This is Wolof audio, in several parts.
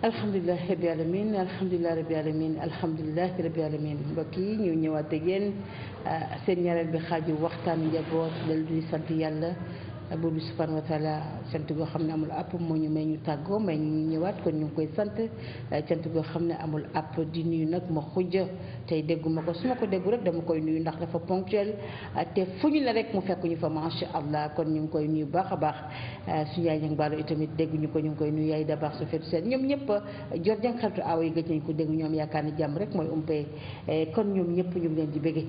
alhamdulilah rabbi alamin alhamdulilah rabbi alamin alhamdulilah rabbi alamin mbokk yi ñu ñëwaat ak yéen seen ñaareel bi xaaju waxtaanu njaboot dal di sant yàlla buur bi subhanahu wa taala sant goo xam ne amul àpp moo ñu may ñu tàggoo may ñu ñëwaat kon ñu ngi koy sant sant goo xam ne amul àpp di nuyu nag ma xujja tey dégguma ko su ma ko déggu rek dama koy nuyu ndax dafa ponctuel te fu ñu ne rek mu fekk ñu fa macha allah kon ñu ngi koy nuyu baax a baax suñu yaay ñang baalo itamit dégguñu ko ñu ngi koy nuyu yaay da baax su fetu seen ñoom ñëpp jot jang xaritu aaw yi gëj nañ ko dégg ñoom yaakaar ne jàmm rek mooy umpee kon ñoom ñëpp ñu ngi leen di bége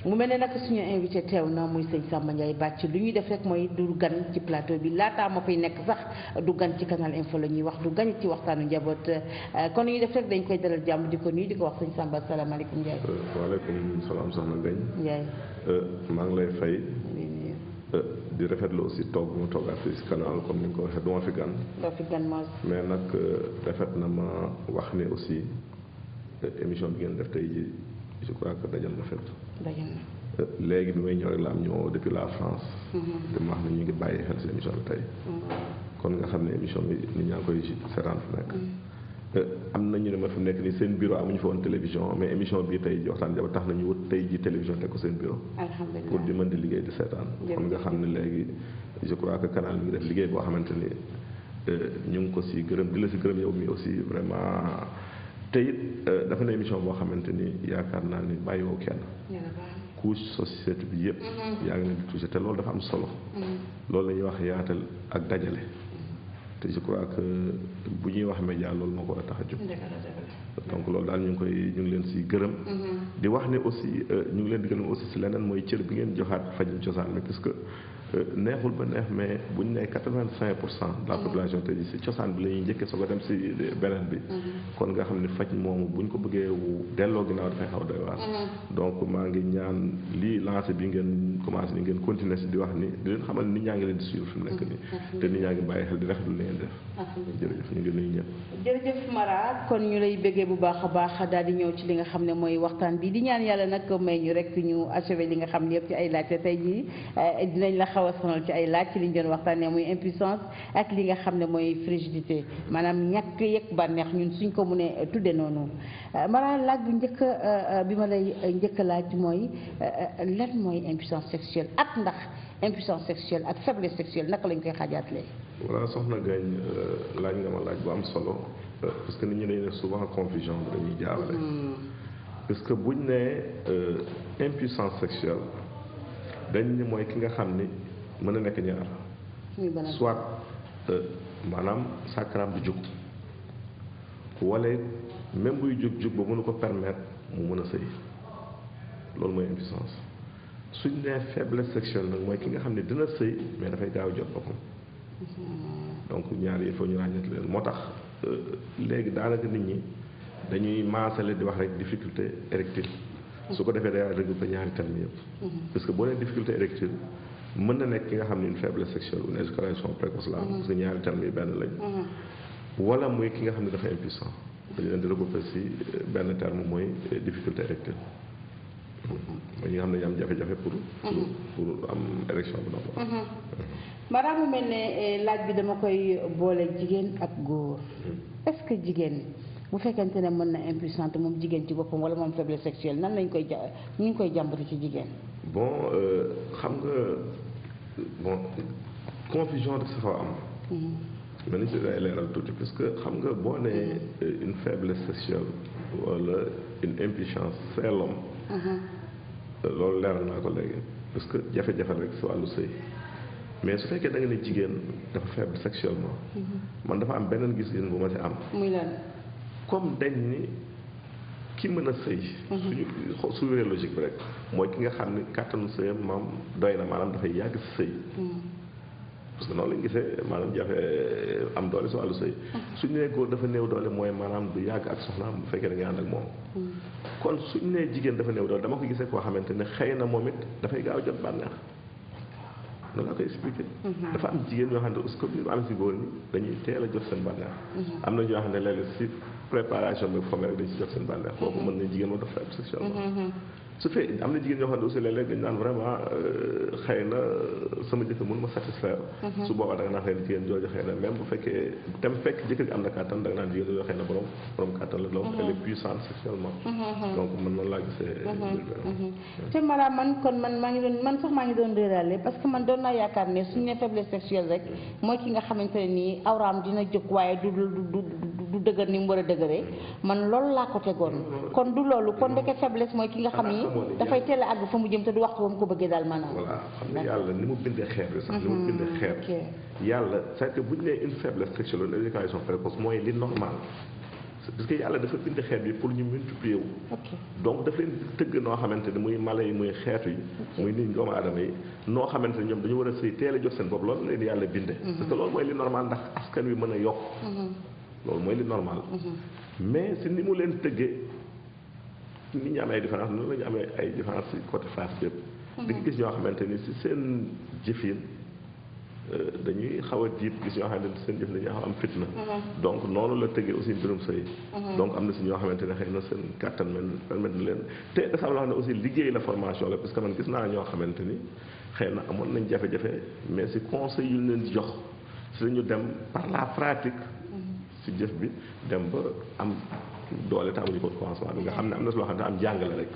mu mel ne nag suñu invité teew na muy sëñ Samba Ndiaye Bathie lu ñuy def rek mooy du gan ci plateau bi laataa ma fay nekk sax du gan ci Canal Info la ñuy wax du gan ci waxtaanu njaboot kon lu ñuy def rek dañ koy dalal jàmm di ko nuyu di ko wax sëñ Samba asalaamaaleykum Ndiaye. waaleykum salaam soxna Ngagne. Ndiaye. maa ngi lay fay. di rafetlu aussi toog mu toogaat fii si Canal comme ni nga ko waxee du ma fi gan. doo fi gan moos. mais nag rafet na ma wax ne aussi émission bi ngeen def tey jii je crois que dajal na fépp. dajal na. léegi bi may ñëw rek la am ñëw depuis la France. di ma wax ne ñu ngi bàyyi xel si émission bi tey. kon nga xam ne émission bi nit ñaa ngi koy seetaan fu nekk. am na ñu ne ma fi mu nekk nii seen bureau amuñu fa woon télévision mais émission bii tey ji waxtaan jabar tax nañu wut tey ji télévision teg ko seen bureau. alhamdulilah pour di mën di liggéey di seetaan. kon nga xam ne léegi je crois que Canal mi ngi def liggéey boo xamante ni ñu ngi ko si gërëm di la si gërëm yow mi aussi vraiment te it dafa ne émission boo xamante ni yaakaar naa ni bàyyiwoo kenn. couche société bi yëpp. yaa ngi leen di touché te loolu dafa am solo. loolu la ñuy wax yaatal ak dajale. te je crois que bu ñuy wax média loolu moo ko tax a jóg. donc loolu daal ñu ngi leen si gërëm. di wax ne aussi ñu ngi leen di gërëm aussi si leneen mooy cër bi ngeen joxaat fajum cosaan mi puisque neexul ba neex mais bu ñu nee 85% de la population te si cosaan bi la ñuy njëkkee soo ko dem si beneen bi. kon nga xam ne faj moomu bu ñu ko bëggee delloo ginnaaw dafay xaw doy waar. donc maa ngi ñaan lii lancé bi ngeen commencé ni ngeen continuer si di wax ni di leen xamal ni nit ñaa ngi leen di suivre fi mu nekk nii. te nit ñaa ngi bàyyi xel di rafetlu li ngeen def. jërëjëf ñu ngi nuyu ñëpp. jërëjëf Mara kon ñu lay bëggee bu baax a baax daal di ñëw ci li nga xam ne mooy waxtaan bi di ñaan yàlla nag may ñu rek ñu achevé li nga xam ne yëpp ci ay laajte tey jii dinañ la xaw a sonal ci ay laaj ci li ñu doon waxtaanee muy impuissance ak li nga xam ne mooy frigidité maanaam ñàkk yëg bànneex ñun suñ ko mënee tudde noonu Mara laaj bu njëkk bi ma lay njëkk a laaj mooy lan mooy impuissance sexuelle ak ndax impuissance sexuelle ak faiblesse sexuelle naka lañ koy xaajaatlee. voilà soxna Ngagne laaj nga ma laaj bu am solo parce que nit ñi dañuy def souvent confusion bi dañuy jaawale. parce que buñ nee impuissance sexuelle dañ ni mooy ki nga xam ni mën na nekk ñaar. soit maanaam sàkkaraam du jóg wala même buy jóg ba mënu ko permettre mu mën a sëy loolu mooy impuissance suñ nee faiblesse sexuelle nag mooy ki nga xam ne dina sëy mais dafay gaaw jot boppam. donc ñaar yi il faut ñu ràññat leen moo tax léegi daanaka nit ñi dañuy maasale di wax rek difficulté érectile su ko defee day regroupé ñaari termes yëpp. parce que boo nee difficulté érectile mën na nekk ki nga xam ne une faiblesse sexuelle ou une éjaculation précoce la parce que ñaari termes yi benn lañ. wala muy ki nga xam ne dafa impuissant dañu leen di regroupé si benn terme mooy difficulté érectile mooy ñi nga xam ne ñu am jafe-jafe pour am érection bu normal. maanaam mu mel ne laaj bi dama koy boole jigéen ak góor est-ce que jigéen bu fekkente ne mën na impuissante moom jigéen ci boppam wala moom faiblesse sexuelle nan lañ koy ñu ngi koy jàmbati ci jigéen. bon xam nga bon confusion de sa xaw am. mais nañ si day leeral tuuti parce que xam nga boo nee une faiblesse sexuelle wala une impuissance c'est l'homme. loolu leeral naa ko léegi parce que jafe-jafe rek si wàllu sëy mais su fekkee da nga ne jigéen dafa faible sexuellement. man dafa am beneen gis-gis bu ma ci am. muy lan. comme dañ ni ki mën a sëy. su wéree logique bi rek mooy ki nga xam ni kàttanu sëyam maam doy na maanaam dafay yàgg si sëy. parce que noonu lañu gisee maanaam jafe am doole si wàllu sëy. suñu nee góor dafa néew doole mooy maanaam du yàgg ak soxnaam bu fekkee da ngay ànd ak moom. kon suñu nee jigéen dafa néew doole dama ko gisee koo xamante ne xëy na moom it dafay gaaw jot bànneex. noonu laa koy expliqué. dafa am jigéen ñoo xam ne aussi comme ni mu am si góor ñi dañuy teel a jot seen bànneex. am na ñoo xam ne léeg-léeg si préparation bi fomé rek dañ si jot seen bànneex. kooku mën na jigéen moo dafa faible sexuellement. su fekkee am na jigéen ñoo xam ne aussi léeg-léeg dañu naan vraiment xëy na sama jëkkër mënu ma satisfaire. su boobaa da nga naan xëy na jigéen jooju xëy na même bu fekkee tam fekk jëkkër gi am na kàttan da nga naan jigéen jooju xëy na borom kàttan la donc elle est puissante sexuellement. donc man noonu laa gisee. te Mara man maa ngi doon man sax maa ngi doon réerale parce que man doon naa yaakaar ne suñu ne faiblesse sexuelle rek mooy ki nga xamante ne nii awraam dina jóg waaye du dëgër ni mu war a dëgëree man loolu laa ko tegoon kon du loolu kon ndeke faiblesse mooy ki nga xam ni dafay teel a àgg fa mu jëm te du waxtu ba mu ko bëggee daal maanaam. voilà xam nga yàlla ni mu bindee xeer bi sax ni mu bindee xeer yàlla c'est que bu ñu nee une faiblesse sexuelle une éducation précoce mooy li normal parce que yàlla dafa bind xeet bi pour ñu multiplier wu. donc daf leen tëgg noo xamante ni muy mala yi muy xeetu yi. muy nit doomu aadama yi noo xamante ni ñoom dañu war a sëy teel a jox seen bopp loolu leen yàlla binde parce que loolu mooy li normal ndax askan wi mën a yokk. loolu mooy li normal. mais si ni mu leen tëggee nit ñi am ay différence noonu la ñu amee ay différence si côté face bépp. di nga gis ñoo xamante ni si seen jëfin dañuy xaw a diib gis ñoo xamante ni seen jëf dañuy xaw am fitna. donc noonu la tëggee aussi mbirum sëy. donc am na si ñoo xamante ne xëy na seen kàttan permettre na leen te dafa am loo xam ne aussi liggéey la formation la parce que man gis naa ñoo xamante ni xëy na amoon nañ jafe-jafe mais si conseil yu leen di jox si lañu dem par la pratique. si jëf bi dem ba am doole te amuñu ko commencement bi nga xam ne am na si loo xam ne am jàngale rek.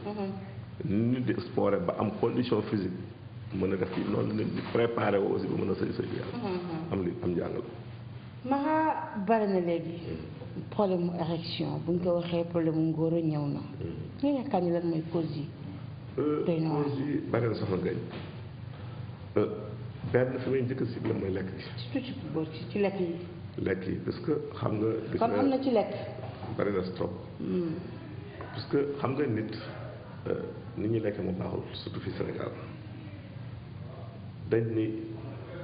nit di sport ba am condition physique mën a def ci noonu nit di préparé woo aussi ba mën a sëy bi yàlla. am jàngale. Mara bari na léegi problème mu érection bu ñu ko waxee problème mu ngóor a ñëw na. nga yaakaar ni lan mooy cause yi. cause yi bari na soxna Ngañ benn fi may njëkk a ciblé mooy lekk gi. surtout ci lekk yi. lekk yi parce que xam nga. gis kon am na ci lekk. bari na trop. parce que xam nga nit ni ñuy lekk moo baaxul surtout fi Sénégal dañ ni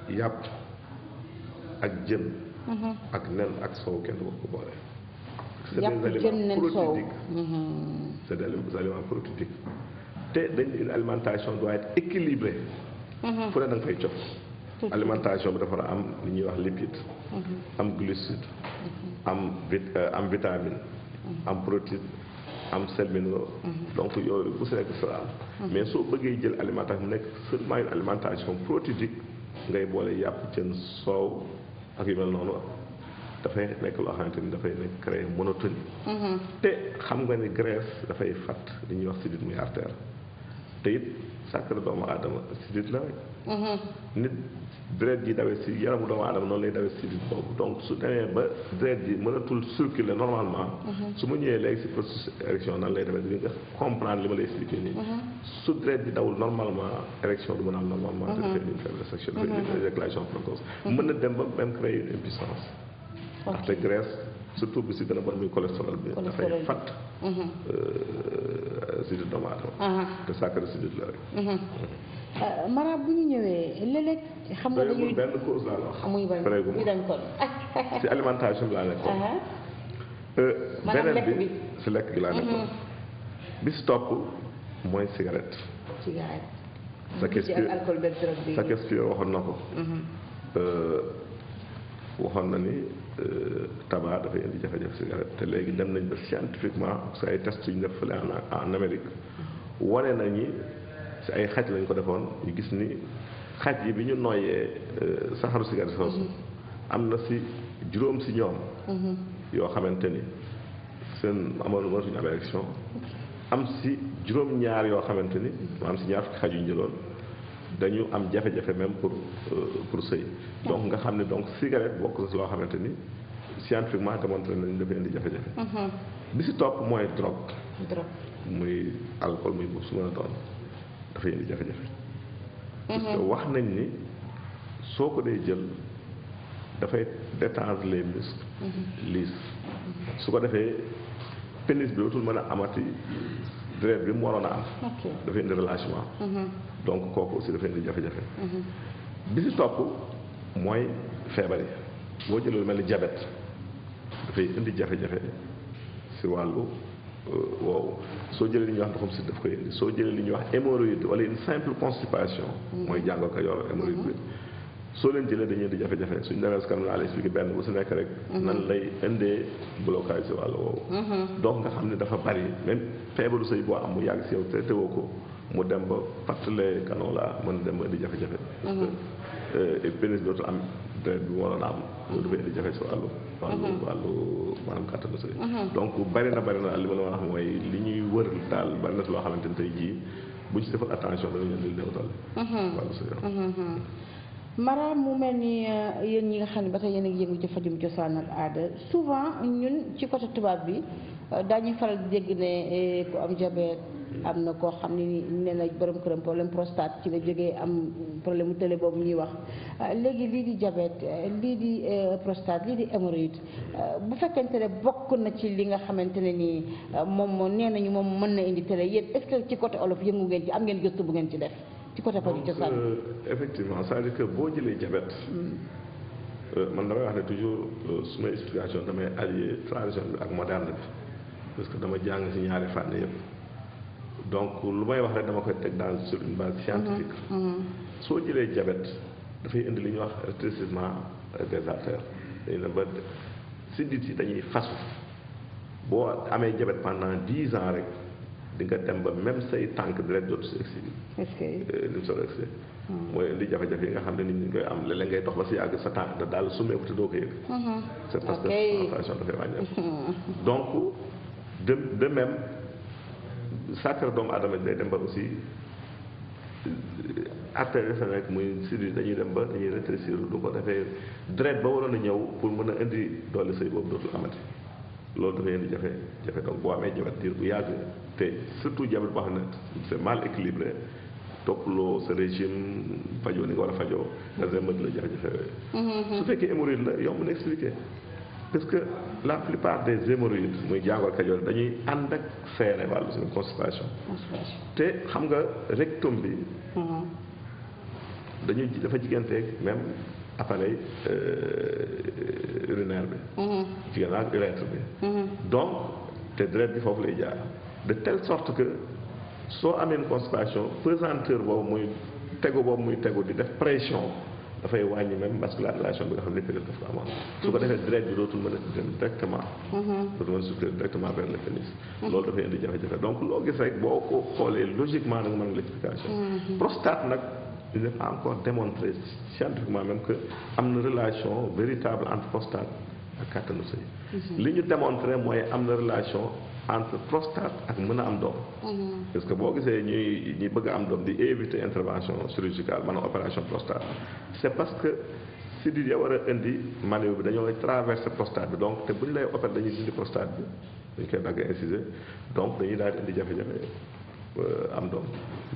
yàpp ak jën. ak nen ak soow kenn du ko boole. yàpp jën nen soow c'est des aliments prototypiques te dañ ni une alimentation doit être équilibrée. fu ne da nga fay cof. alimentation bi dafa war a am li ñuy wax lipide. am glucide. am vitamine. am protéine. am sel minéraux. donc yooyu bu si nekk sera am. mais soo bëggee jël alimentation mu nekk seulement une alimentation protéique ngay boole yàpp jën soow ak yu mel noonu dafay nekk loo xamante ni dafay nekk créer monotonie. te xam nga ni graisse dafay fat li ñuy wax sidit muy artère te it sàkkara doomu aadama sidit la rek. nit deret ji dawee si yaramu doomu aadama noonu lay dawee si sidit boobu donc su demee ba deret ji mënatul circuler normalement. su ma ñëwee léegi si processus érection nan lay demee di nga comprendre li ma lay expliqué nii. su deret ji dawul normalement érection du mën a am normalement. dafay une faiblesse sexuelle dafay une éjaculation précoce. mën na dem ba même créer une impuissance. ndaxte graisse surtout bi si gën a bon muy cholestérol bi. dafay fat sidit doomu aadama. te sàkkara sidit la rek. Mara bu ñu ñëwee léeg-léeg xam nga dañuy benn cause laa la wax. muy bañ kon ci alimentation bi laa nekkoon. beneen bi si lekk gi laa nekkoon. bi si topp mooy cigarette. Shakespeare waxoon na ko. waxoon na ni tabac dafay indi jafe-jafe cigarette te léegi dem nañ ba scientifiquement si ay tests yu ñu def fële en Amérique wane nañu si ay xaj lañ ko defoon ñu gis ni xaj yi bi ñu nooyee saxaru cigarette soosu am na si juróom si ñoom yoo xamante ni seen amoon mënatuñu am érection am si juróom-ñaar yoo xamante ni am si ñaar fukki xaj yu ñu jëloon dañu am jafe-jafe même pour sëy donc nga xam ne donc cigarette bokk na si loo xamante ni scientifiquement démontré nañu dafay indi jafe-jafe bi si topp mooy drogue muy alcool muy su mën a doon dafay indi jafe-jafe parce que wax nañ ni soo ko dee jël dafay détendre les muscles lisses su ko defee pénis bi dootul mën a amati deret bi mu waroon a am dafay indi relâchement donc kooku aussi dafay indi jafe-jafe bi si topp mooy feebar yi boo jëlee lu mel ni diabète dafay indi jafe-jafe si wàllu woowu soo jëlee li ñuy wax ndoxum si daf koy indi soo jëlee li ñuy wax hémorroïde wala une simple constipation mooy jàngoro ko yor hémorroïde bi soo leen jëlee dañuy indi jafe-jafe suñu demee si kanam laa lay expliqué benn bu si nekk rek. nan lay indee blocage si wàll woowu. donc nga xam ne dafa bari même feebaru sëy boo am mu yàgg si yow traité woo ko mu dem ba fàttale canon la mën dem ba indi jafe-jafe. parce que pénis dootul am deret bi mu waroon a am. loolu dafay indi jafe si wàllu maanaam kàttanu sëy. donc bari na li ma la wax mooy li ñuy wër daal bari na si loo xamante ni tey jii bu ñu si defal attention danañu indil néew doole. wàllu sëy. Mara mu mel ni yéen ñi nga xam ne ba tey yéen a ngi yëngu ci fajum cosaan ak aada souvent ñun ci côté tubaab bi daañuy faral di dégg ne ku am diabète am na koo xam ne nee na borom këram problème prostate ci la jógee am problème mu tële boobu ñuy wax léegi lii di diabète lii di prostate lii di hémorroïde bu fekkente ne bokk na ci li nga xamante ne nii moom nee nañu moom mën na indi tële yéen est-ce que ci côté olof yëngu ngeen ci am ngeen gëstu bu ngeen ci def. ci côté faju cosaan effectivement c'est-à-dire que boo jëlee diabète man damay wax ne toujours su may explication damay allier tradition bi ak moderne bi parce que dama jàng ci ñaari fànn yëpp donc lu may wax rek dama koy teg sur une base scientifique soo jëlee diabète dafay indi li ñuy wax rétrécissement des artères dañu ne ba siddit yi dañuy fasu boo amee diabète pendant 10 ans rek di nga dem ba même say tànk direct dootu si egsi ni mu solo egsi mooy indi jafe-jafe yi nga xam ne nit ñi koy am léeg-léeg ngay dox ba si yàgg sa tànk da daal sumeeku te doo ko yëg c'est parce que sensation dafay wàññeeku donc de même sacré doomu aadama day dem ba aussi artère yi fa nekk muy siddi dañuy dem ba dañuy rétrécir du ko defee direct ba waroon a ñëw pour mën a indi doole sëy boobu dootul amati loolu dafay indi jafe donc boo amee diabète diir bu yàgg te surtout diabète boo xam ne c'est mal équilibré toppaloo sa régime fajoo ni nga war a fajoo nga mën la jafe-jafe yooyu su fekkee hémorroïde la yomb na expliqué parce que la plupart des hémorroïdes muy jàngoro Kajoor dañuy ànd ak seere wàllu seen constipation te xam nga rectum bi dafa jigéenteeg même appareil urinaire bi jigéen ak urètre bi donc te deret bi foofu lay jaar de telle sorte que soo amee une constipation pesanteur boobu muy tegu di def pression dafay wàññi même vascularisation bi nga xam ne pénis daf ko amoon su ko defee deret bi dootul mën a dem directement dootul mën a circuler directement vers le pénis loolu dafay indi jafe-jafe donc loo gis rek boo ko xoolee logiquement nag mën nga l'explication prostate nag il n'est pas encore démontré scientifiquement même que am na relation véritable entre prostate ak kàttanu sëy li ñu démontré mooy am na relation entre prostate ak mën a am doom parce que boo gisee ñuy bëgg a am doom di éviter intervention chirurgicale maanaam opération prostate c'est parce que sidit ya war a indi manioc bi dañoo traversé prostate bi donc te bu ñu lay opérer dañuy dindi prostate bi dañ koy dagg incisé donc dañuy daal di indi jafe-jafe am doom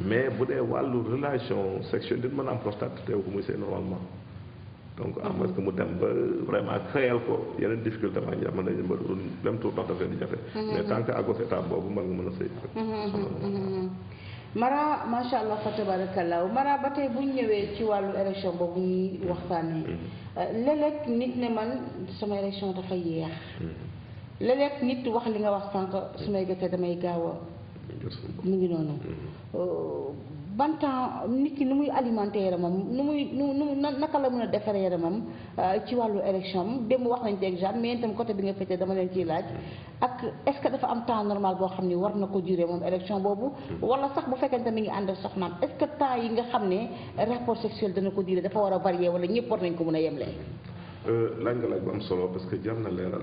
mais bu dee wàllu relation sexuelle di mën a am prostate teew ko muy sëy normalement donc à moins que mu dem ba vraiment créel ko yeneen difficulté maa ngi mën nañu ba même tour ndox daf leen di jafe mais tant que àggoo étape boobu mën nga mën a sëy Mara macha allah fa tabarakallah Mara ba tey bu ñu ñëwee ci wàllu érection boobu ñuy waxtaanee léeg-léeg nit ne man sama érection dafa yéex léeg-léeg nit wax li nga wax sànq su may jotee damay gaaw a mu ngi noonu ban temps nit ki nu muy alimenter yaramam naka la mën a defaree yaramam ci wàllu érection am démb wax nañ ci exemple mais itam côté bi nga féetee dama leen ciy laaj ak est-ce que dafa am temps normal boo xam ni war na ko durer moom érection boobu wala sax bu fekkente mi ngi ànd ak soxnaam est-ce que temps yi nga xam ne rapport sexuel dana ko durer dafa war a varier wala ñëpp war nañ ko mën a yemle. laaj nga laaj bu am solo parce que jar na leeral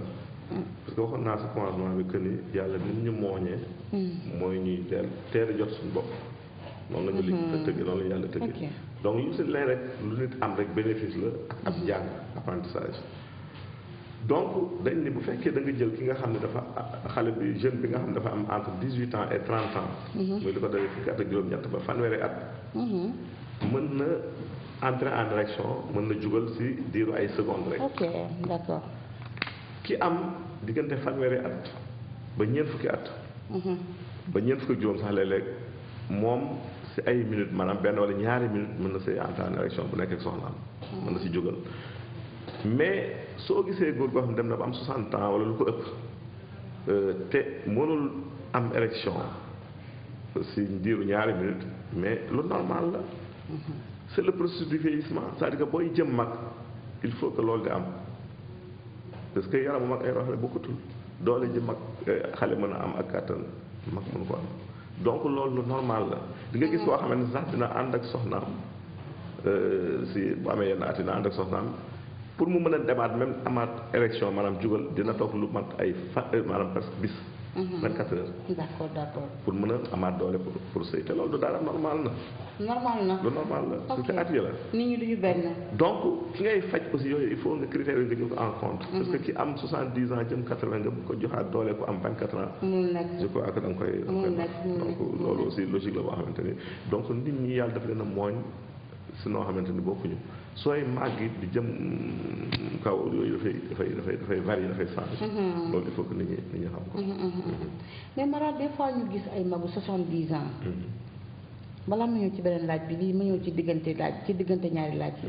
parce que waxoon naa sa commencement bi que ni yàlla nit ñu mooñee mooy ñuy teel a jot suñu bopp noonu la ñu liggéey tëgg noonu la ñu yàlla tëgg donc yu si lay rek lu nit am rek bénéfice la ak ab jàng apprentissage donc dañ ni bu fekkee da nga jël ki nga xam ne dafa xale bi jeune bi nga xam ne dafa am entre 18 ans et 30 ans muy li ko dalee fukki at ak juróom-ñett ba fanweeri at mën na entrer en érection mën na jugal si diiru ay secondes rek ok d'accord ki am diggante fanweeri at ba ñeent fukki at ba ñeent fukki juróom sax léeg-léeg moom si ay minutes maanaam benn wala ñaari minutes mën na see entrer en érection bu nekk ak soxnaam mën na si jógal mais soo gisee góor goo xam ne dem na ba am 60 ans wala lu ko ëpp te mënul am érection si diiru ñaari minutes mais lu normal la c'est le processus du vieillissement c'est-à-dire que booy jëm mag il faut que loolu di am parce que yaramu mag ay roxle bokkutul doole ji mag xale mën a am ak kàttan mag mënu ko am donc loolu lu normal la di nga gis koo xamante ne sax dina ànd ak soxnaam si bu amee yenn at dina ànd ak soxnaam pour mu mën a demaat même amaat élection maanaam jugal dina toog lu mat ay maanaam presque bis 24 heures. d'accord d'accord. pour mën a amaat doole pour sëy te loolu du dara normal na. normal na lu normal la. ok parce que at yi la. nit ñi duñu benn. donc ki ngay faj aussi yooyu il faut nga critères yi nga jël ko en compte. parce que ki am 70 ans jëm 80 nga bu ko joxaat doole ku am 24 ans. mënul nekk je crois que da nga koy. donc loolu aussi logique la boo xamante ni donc nit ñi yàlla daf leen a mooñ si noo xamante ni bokkuñu sooy màgg di jëm kaw yooyu dafay varier dafay changer. loolu il faut que nit ñi xam ko. mais Mara des fois ñu gis ay magu 70 ans. balaa ma ñëw ci beneen laaj bi lii ma ñëw ci diggante ñaari laaj yi.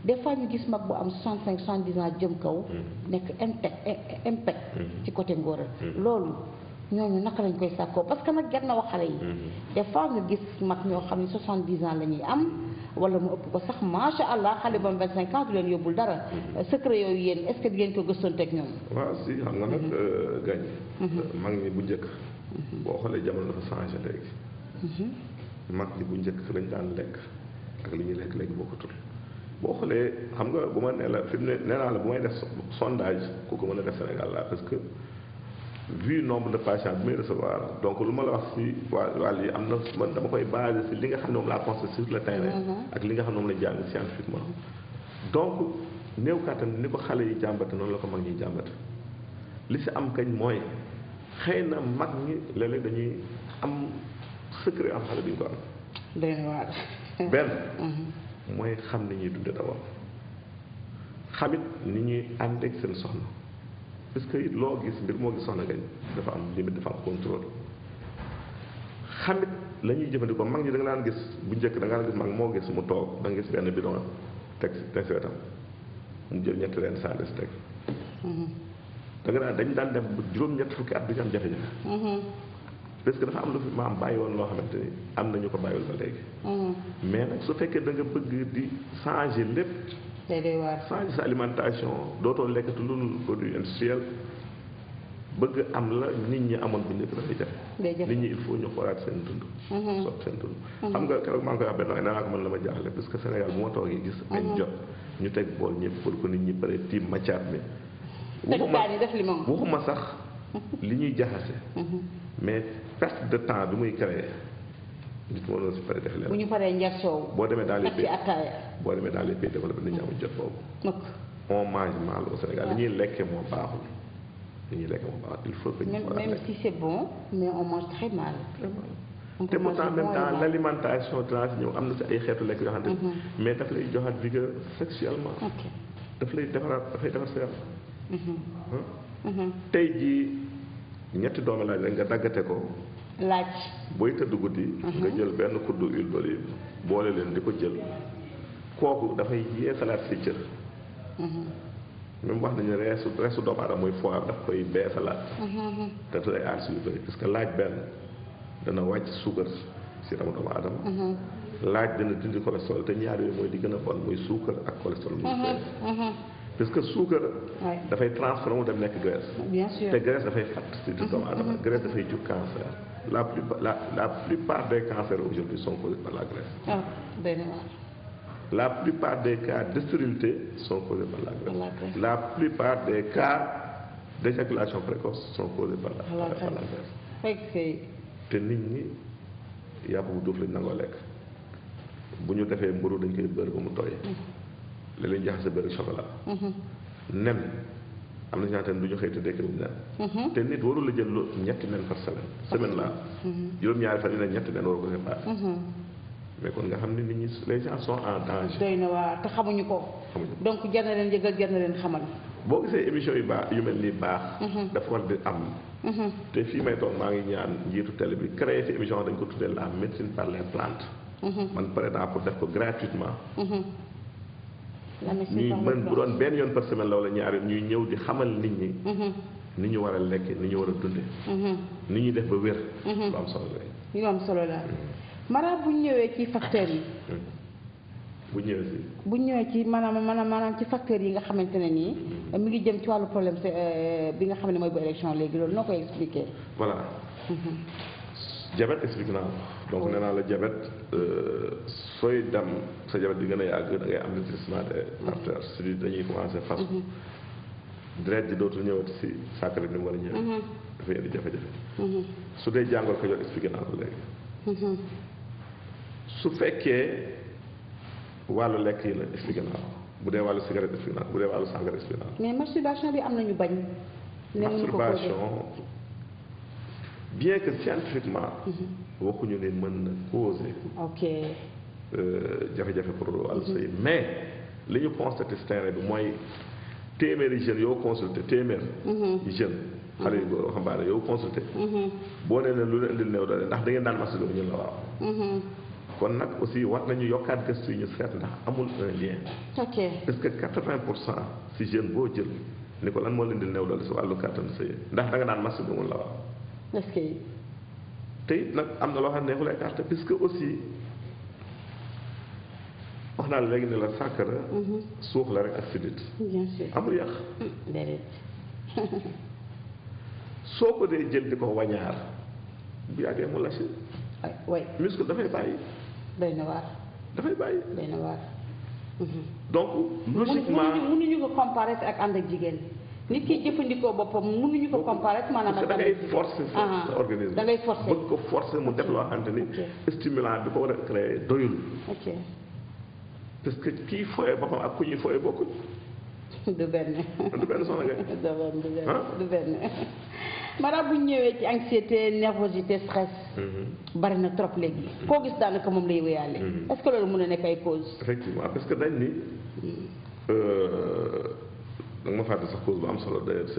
des fois ñu gis mag bu am 65 70 ans jëm kaw. nekk impact ci côté ngóora. loolu ñooñu naka lañ koy sàkkoo parce que nag jar na wax xale yi. des fois nga gis mag ñoo xam ne 70 ans la ñuy am. wala mu ëpp ko sax macha allah xale ba 25 ans du leen yóbbul dara. secret yooyu yéen est-ce que di ngeen ko gëstoonteeg ñoom. waaw si xam nga nag gañ mag ñi bu njëkk. boo xoolee jamono dafa changé léegi. mag ñi bu njëkk lañ daan lekk ak li ñuy lekk léegi bokkutul boo xoolee xam nga bu ma nee la fi mu ne nee naa la bu may def sondage ku ko mën a def Sénégal la parce que vu nombre de patients bi may recevoir donc lu ma la wax si wàll yi am na man dama koy basé si li nga xam ne moom laa constaté sur le terrain. ak li nga xam ne moom la jàng scientifiquement. donc néew kàttan ni ko xale yi jàmbate noonu la ko mag ñi jàmbate li si am kañ mooy xëy na mag ñi léeg-léeg dañuy am secret am xale bi ñu ko am. doy na waar. benn. mooy xam ni ñuy dunde d'abord xamit ni ñuy ànd ak seen soxna. parce que it loo gis mbir moo gis soxna gañ dafa am limite dafa am contrôle xamit la ñuy jëfandikoo mag ñi da nga daan gis bu njëkk da nga daan gis mag moo gis mu toog da nga gis benn bidon teg si wetam mu jël ñetti leen sànni si teg da nga daan dañ daan dem bu juróom-ñett fukki at du ñu am jafe-jafe parce que dafa am lu fi maam bàyyi woon loo xamante ni am na ñu ko bàyyiwul ba léegi mais nag su fekkee da nga bëgg di changer lépp changer sa alimentation dootoo lekkatu lu produit industriel bëgg am la nit ñi amoon bu njëkk dafay jafe nit ñi il faut ñu xoolaat seen dund soppi seen dund xam nga keroog maa ngi koy wax benn nee naa ko mën la ma jaaxle parce que Sénégal bu ma toogee gis añ jot ñu teg bool ñëpp pour que nit ñi pare tiim macaat mi waxuma sax li ñuy jaxase mais perte de temps bi muy créé nit moo doon si pare def leen bu ñu paree njar soow boo demee dans les pays ataaya boo demee dans les pays développés nit ñi amul jot boobu on mange mal au Sénégal li ñuy lekkee moo baaxul li ñuy lekkee moo baaxul il faut que ñu même si c'est bon mais on mange très mal te pourtant même dans l'alimentation dinaa si ñëw am na si ay xeetu lekk yoo xamante mais daf lay joxaat vigueur sexuellement daf lay defaraat dafay defar sa yaram tey jii ñetti doomu laaj rek nga daggate ko laaj booy tëdd guddi nga jël benn kuddu huile d'olive boole leen di ko jël kooku dafay yeesalaat si cër même wax nañu reesu doomu aadama muy foie daf koy beesalaat te day aar si yu bëri parce que laaj benn dana wàcc suukar si yaram doomu aadama laaj dana dindi cholestérol te ñaar yooyu mooy di gën a bon muy suukar ak cholestérol muy parce que suukar dafay transformé dem nekk graisse bien sûr te graisse dafay fatt si doomu aadama graisse dafay jur cancer la plupart des cancers aujourd'hui sont causés par la graisse la plupart des cas de stérilité sont causés par la graisse la plupart des cas d'éjaculation précoce sont causés par la graisse te nit ñi yàpp bu duuf lañ nangoo lekk bu ñu defee mburu dañ koy beurre ba mu tooy léeg-léeg jaxase beurre chocolat nen am na ñaata du ñu xëy te dekk nen te nit warul la jël lu ñetti nen par semaine la juróom-ñaari fan yi ne ñetti nen waru ko séparer mais kon nga xam ne nit ñi les gens sont en danger doy na waa te xamuñu ko donc jar na leen yëgal jar na leen xamal boo gisee émission yu baax yu mel ni baax dafa war di am te fii may toog maa ngi ñaan njiitu télé bi créé fi émission dañ ko tuddee la médecine par les plantes man pare naa pour def ko gratuitement ñuy mën bu doon benn yoon par semaine la wala ñaari ñuy ñëw di xamal nit ñi ni ñu war a lekke ni ñu war a dunde ni ñuy def ba wér lu am solo la Mara bu ñu ñëwee ci facteurs yi bu ñëwee si. bu ñëwee ci maanaam ci facteurs yi nga xamante ne nii mi ngi jëm ci wàllu problème bi nga xam ne mooy bu élection léegi loolu noo koy expliquer. voilà. diabète expliqué naa donc nee naa la diabète sooy dem sa diabète bi gën a yàgg da ngay am rétrécissement des artères c'est-à-dire dañuy commencé fas. deret ji dootul ñëwati si sàkkara bi ni mu war a ñëwee. dafay indi jafe-jafe. su dee jàngoro ko jox expliqué naa ko léegi. su fekkee wàllu lekk yi la expliqué naa ko bu dee wàllu cigarette expliqué naa ko bu dee wàllu sàngara expliqué naa ko. mais masturbation bi am nañu bañ. masturbation bien que scientifiquement. waxuñu ne mën na causer. ok. jafe-jafe pour wàllu sëy mais li ñu constaté si terrain bi mooy téeméeri jeunes yow consulté téeméer. yi jeunes xale yu góor waxambaane yow consulté. boo nee ne lu leen indil néew doole ndax da ngeen daan masturbé ñun la waaw. kon nag aussi war nañu yokkaat gëstu yi ñu seet ndax amul un lien. ok parce que 80% si jeune boo jël ni ko lan moo leen di néew doole si wàllu kàttan sëy ndax da nga daan masturbé mun la waaw. est-ce que. te it nag am na loo xam ne neexul écarté puisque aussi wax naa la léegi ne la sàkkara. suux la rek ak sidit. bien sûr amul yàq. déedéet. soo ko dee jël di ko wañaar bu yàggee mu lâché. oui muscle dafay bàyyi. doy na waar. dafay bàyyi. doy na waar. donc logiquement mënuñu ko comparer ak ànd ak jigéen. nit ki jëfandikoo boppam mënuñu ko comparer maanaam. parce que da ngay forcer sa organisme. da ngay forcer bëgg ko forcer mu def loo xamante ni. stimulant bi ko war a créer doyul. ok. parce que kii fooyee boppam ak ku ñuy fooyee bokkul. du benn. du benn soxna nga. du benn. maanaam bu ñu ñëwee ci anxiété nervosité stress. bari na trop léegi. koo gis daanaka moom lay wéyaale. est-ce que loolu mën na nekk ay cause. effectivement parce que dañ ni. da nga ma fàtte sax cause bu am solo d'ailleurs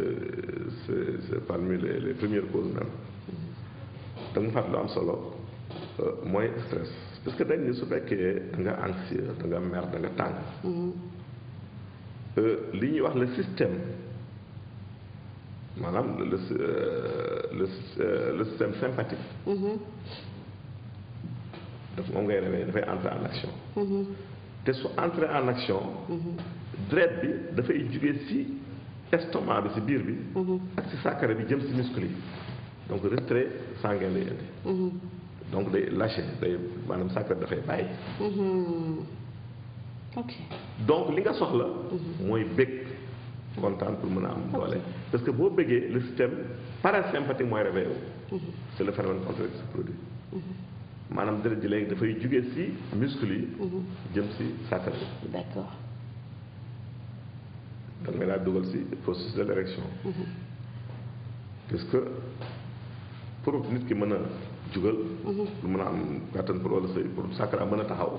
c'est parmi les premières causes même. da nga ma fàtte lu am solo mooy stress parce que dañ ni su fekkee da nga anxieux da nga mer da nga tàng. li ñuy wax le système maanaam le système sympathique. moom ngay réveillé dafay entrer en action. te su entrer en action. deret bi dafay jugee ci estomac bi ci biir bi. ak ci sàkkara bi jëm ci muscle yi donc retrait sanguin lay indi. donc day lâché day maanaam sàkkara dafay bàyyi. ok donc li nga soxla. mooy bëgg kontaan pour mën a am doole. parce que boo bëggee le système parasympathique mooy réveillé wu. c'est le phénomène contraire qui se produit. maanaam deret ji léegi dafay jugee ci muscle yi. jëm ci sàkkara bi. d'accord. donc nga daal dugal ci processus de l'érection. parce que pour nit ki mën a jugal. lu mën a am kàttan pour wala sëy pour sàkkara mën a taxaw.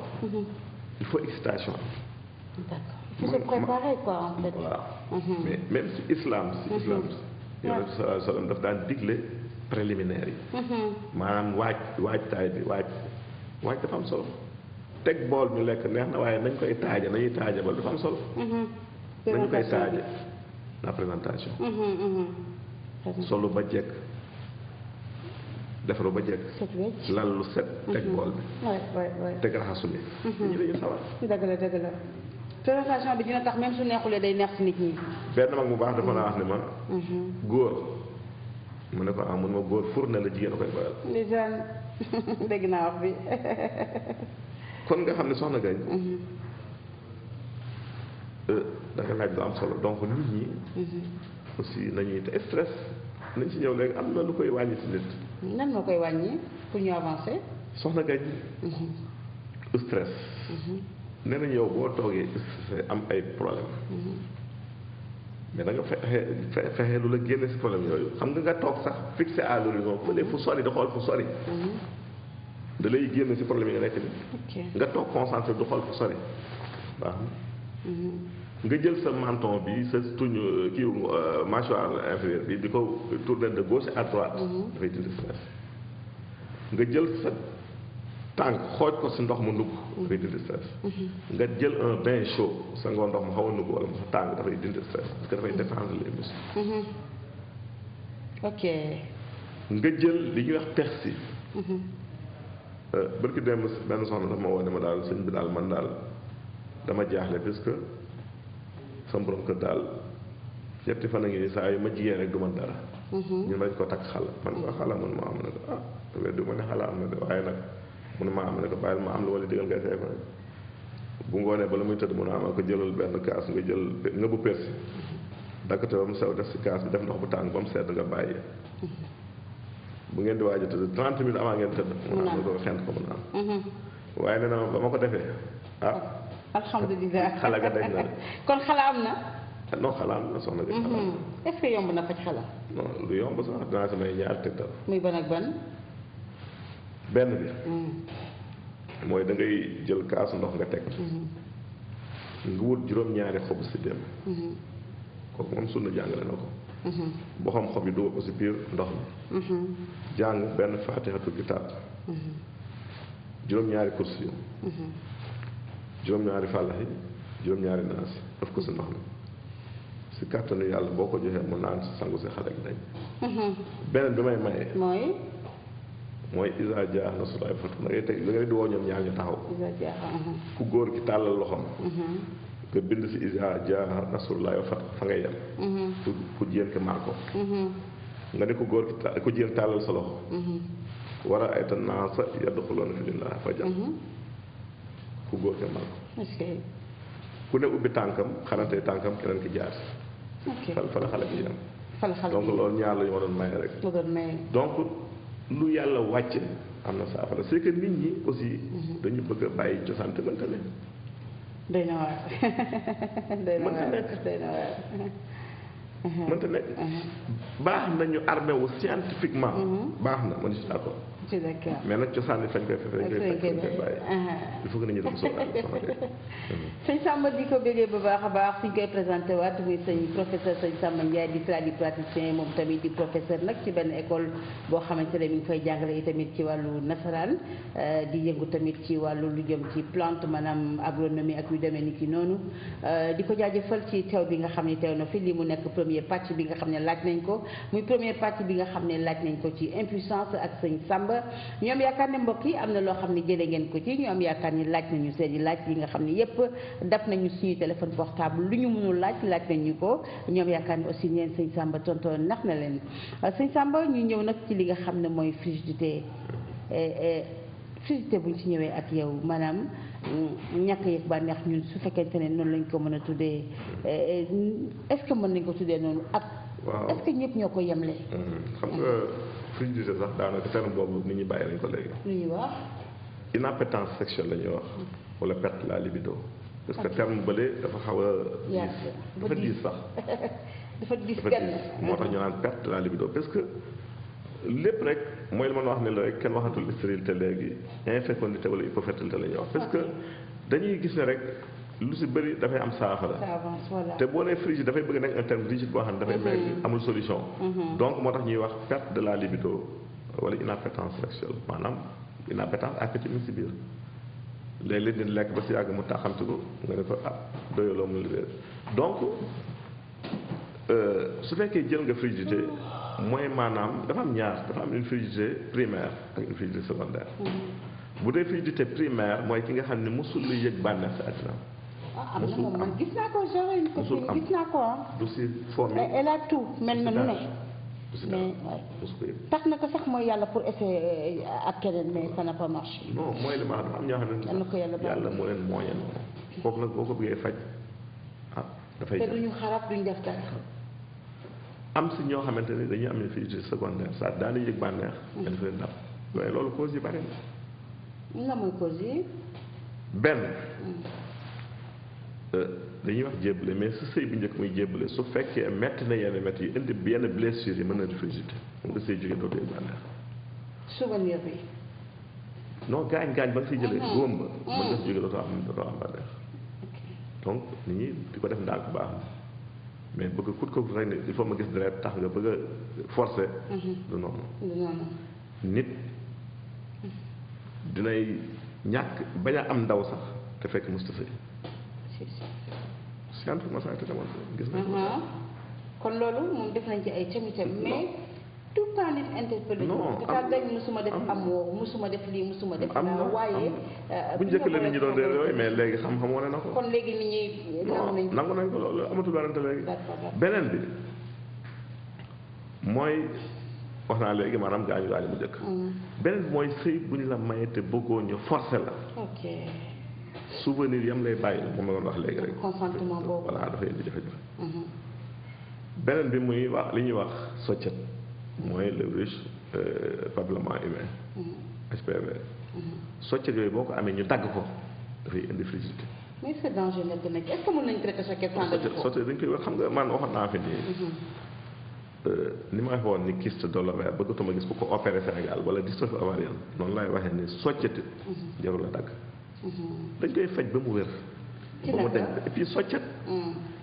il faut excitation. d'accord il faut se préparer quoi en fait. waaw mais même si islam yonent bi sallallahu alayhi wa sallam daf daan digle préliminaire yi. maanaam waajtaay bi waaj dafa am solo. teg bool ñu lekk neex na waaye nañ koy taaja nañuy taaja ba dafa am solo. nañu koy taaje la présentation. solu ba jekk defaru ba jekk. lal lu set. teg bool bi. teg raxasu bi. nit ñi dañu sawar. dëgg la présentation bi dina tax même su neexulee day neex ci nit ñi. benn mag mu baax dafa naa wax ne ma. góor mu ne ko mun ma góor fourne la jigéen a koy boyal. ndeysaan dégg naa wax bi. kon nga xam ne soxna Gañ. da nga laaj lu am solo donc nit ñi. aussi nañuy te stress nañ ci ñëw léegi am na lu koy wàññi ci nit. nan moo koy wàññi pour ñu avancer. soxna Gañ. stress. nee nañ yow boo toogee am ay problème mais da nga fexe lu la génne ci problème yooyu xam nga toog sax fixé à l'horizon fële fu sori da xool fu sori. da lay génne ci problème yi nga nekk nii. nga toog concentré du xool fu sori baax na. nga jël sa menton bi sa tuñ kii mâchoire inférieure bi di ko tourner de gauche à droite. dafay dindi stress. nga jël sa tànk xooj ko ci ndox mu nugg. dafay dindi stress. nga jël un bain chaud sa ngoo ndox mu xaw a nugg wala mu sa tàng dafay dindi stress parce que dafay détendre les muscles. ok. nga jël li ñuy wax persil. barki dem benn soxna dafa ma woo ne ma daal sëñ bi daal man daal dama jaaxle puisque sama borom kër daal ñetti fan a ngi nii saa yu ma jigéen rek du ma dara. ñu lañ ko takk xala man ko xala man ma am na ko ah te du ma ne xala am na de waaye nag mu ne ma am na ko bàyyil ma am lu wala digal ngay fay fa bu ngoonee ba la muy tëdd mu ne ma ko jëlal benn kaas nga jël nga bu persi dakkate ba mu sew def si kaas bi def ndox bu tàng ba mu sedd nga bàyyi bu ngeen di waaj a tëdd 30 minutes avant ngeen tëdd mu naan ko xent ko mu naan waaye nee na ma ba ma ko defee ah alhamdulilah xala ga dañ na kon xala am na non xala am na soxna bi xala est-ce que yomb na faj xala non lu yomb sax dinaa si may ñaar tegtal muy ban ak ban benn bi mooy da ngay jël kaasu ndox nga teg nga wut juróom-ñaari xobu si dem kooku moom sunna jàngale na ko boo xam xob yi dugal ko si biir ndox mi jàng benn faatixatu kitaab juróom-ñaari kursi yu juróom-ñaari fàllaxi juróom-ñaari naas daf ko si ndox mi si kàttanu yàlla boo ko joxee mu naan si sangu si xale gi dañ beneen bi may maye mooy isa jaa nasrullaahi wal fath da ngay teg da ngay di woo ñoom ñaar ñu taxaw ku góor ki tàllal loxoom nga bind si isa jaa nasrullaahi wal fath fa ngay yem ku jigéen ki maar ko nga ne ku góor ki ku jigéen tàllal sa loxo war a ayta naasa yadxuluuna fi diinillaahi afwaajaa ku góor ki maar ko ku ne ubbi tànkam xarante tànkam keneen ki jaar fa la xale bi yem donc loolu ñaar la ñu ma doon maye rek donc lu yàlla wàcce am na saafara c'est que nit ñi aussi dañu bëgg a bàyyi cosaan te mënta ne doy na waar mënta nekk doy na waar mënta nekk baax nañu armé wu scientifiquement baax na man je suis d'accord mais nag cosaan bi fañ koy fekk dañ koy bàyyi il faut que nit ñi dem sëñ Samba di ko bégee bu baax a baax suñ koy présenté waat muy sëñ professeur sëñ Samba Ndiaye di tradipraticien moom tamit di professeur nag ci benn école boo xamante ne mi ngi fay jàngale yi tamit ci wàllu nasaraan di yëngu tamit ci wàllu lu jëm ci plante maanaam agronomie ak yu demee ni ki noonu di ko jaajëfal ci teew bi nga xam ne teew na fi li mu nekk premier pàcc bi nga xam ne laaj nañ ko muy premier pàcc bi nga xam ne laaj nañ ko ci impuissance ak sëñ Samba ñoom yaakaar ne mbokk yi am na loo xam ne jëlee ngeen ko ci ñoom yaakaar ni laaj nañu seen i laaj yi nga xam ne yépp daf nañu suñu téléphone portable lu ñu mënul laaj nañu ko ñoom yaakaar ne aussi neen sëñ Samba tonton nax na leen sëñ Samba ñu ñëw nag ci li nga xam ne mooy frigidité frigidité buñ ci ñëwee ak yow maanaam ñàkk yëg bànneex ñun su fekkente ne noonu lañ ko mën a tuddee est-ce que mën nañ ko tuddee noonu ak est-ce que ñëpp ñoo ko yemle xam nga frigidité sax daanaka terme boobu nit ñi bàyyi nañ ko léegi lu ñuy wax inappétence sexuelle la ñuy wax wala perte la libido parce que terme bële dafa xaw a dafa diis sax dafa diis moo tax ñu naan perte la libido parce que lépp rek mooy li ma wax ne la rek kenn waxatul stérilité léegi infécondité wala hypofertilité la ñuy wax parce que dañuy gis ne rek lu si bëri dafay am saafara te boo nee frigide dafay bëgg nekk un terme rigide boo xam ne dafay mel amul solution donc moo tax ñuy wax perte de la libido wala inappétence sexuelle maanaam inappétence appétit mi si biir léeg-léeg dina lekk ba si yàgg mu taxamti ko nga ne ko ah doyaloo mu libéré donc su fekkee jël nga frigidité mooy maanaam dafa am ñaar dafa am une frigidité primaire ak une frigidité secondaire bu dee frigidité primaire mooy ki nga xam ne mosul la yëg bànneex sa àddina am na moom man gis naa ko genre une copine gis naa ko du si fomm elle a tout mel na nu ne mais tax na ko sax mooy yàlla pour essayer ak keneen mais ça n'a pas marché non mooy li ma dafa am ñoo xam ne yàlla moo leen mooñal kooku nag boo ko bëggee faj ah dafay te duñu xarab duñ def dara am si ñoo xamante ne dañuy am une frigidité secondaire ça daana yëg bànneex nga def leen dab waaye loolu cause yi bari na nga mooy cause yi benn dañuy wax jébbale mais su sëy bu njëkk muy jébbale su fekkee metti na yenn metti yi indi yenn blessure yi mën na di frigidité mu nga sëy jógee doo yëg bànneex souvenir bi non gaañ ba nga siy jëlee góom ba mën nga si jógee dootoo am bànneex donc nit ñi di ko def ndànk baax na mais bëgg kut ko rek ne il faut ma gis deret tax nga bëgg a forcer du noonu nit dinay ñàkk bañ a am ndaw sax te fekk musta sëy scientifiquement ça a été démontré gis nañ kon loolu moom def nañ ci ay cami mais tout le temps nit interpellé. non am dañ musuma def amoo musuma def lii musuma def. waaye bu njëkk la nit ñi doon réer yooyu mais léegi xam-xam wane na ko. kon léegi nit ñi nangu nañ ko loolu amatul werante léegi. beneen bi mooy wax naa léegi maanaam gaañu bu njëkk. beneen bi mooy sëy bu ñu la maye te bëggoo ñu forcé la. ok souvenir yam lay bàyyi moom la doon wax léegi rek. consentement boobu voilà dafay indi jafe-jafe. beneen bi muy wax li ñuy wax soccet. mooy le riche papillement humain. HPV. soccet yooyu boo ko amee ñu dagg ko dafay indi frigidité. mais c'est dangereux nag est-ce que mën nañu traiter soccet sans dagg ko. soccet dañ koy wax xam nga man waxoon naa fi nii. ni ma waxoon ni kyste de l'ovaire bëggatuma gis ku ko opéré Sénégal wala dystrophie ovarienne noonu lay waxee ni soccetit jarul a dagg. dañ koy faj ba mu wér. ba mu dañ et puis soccet.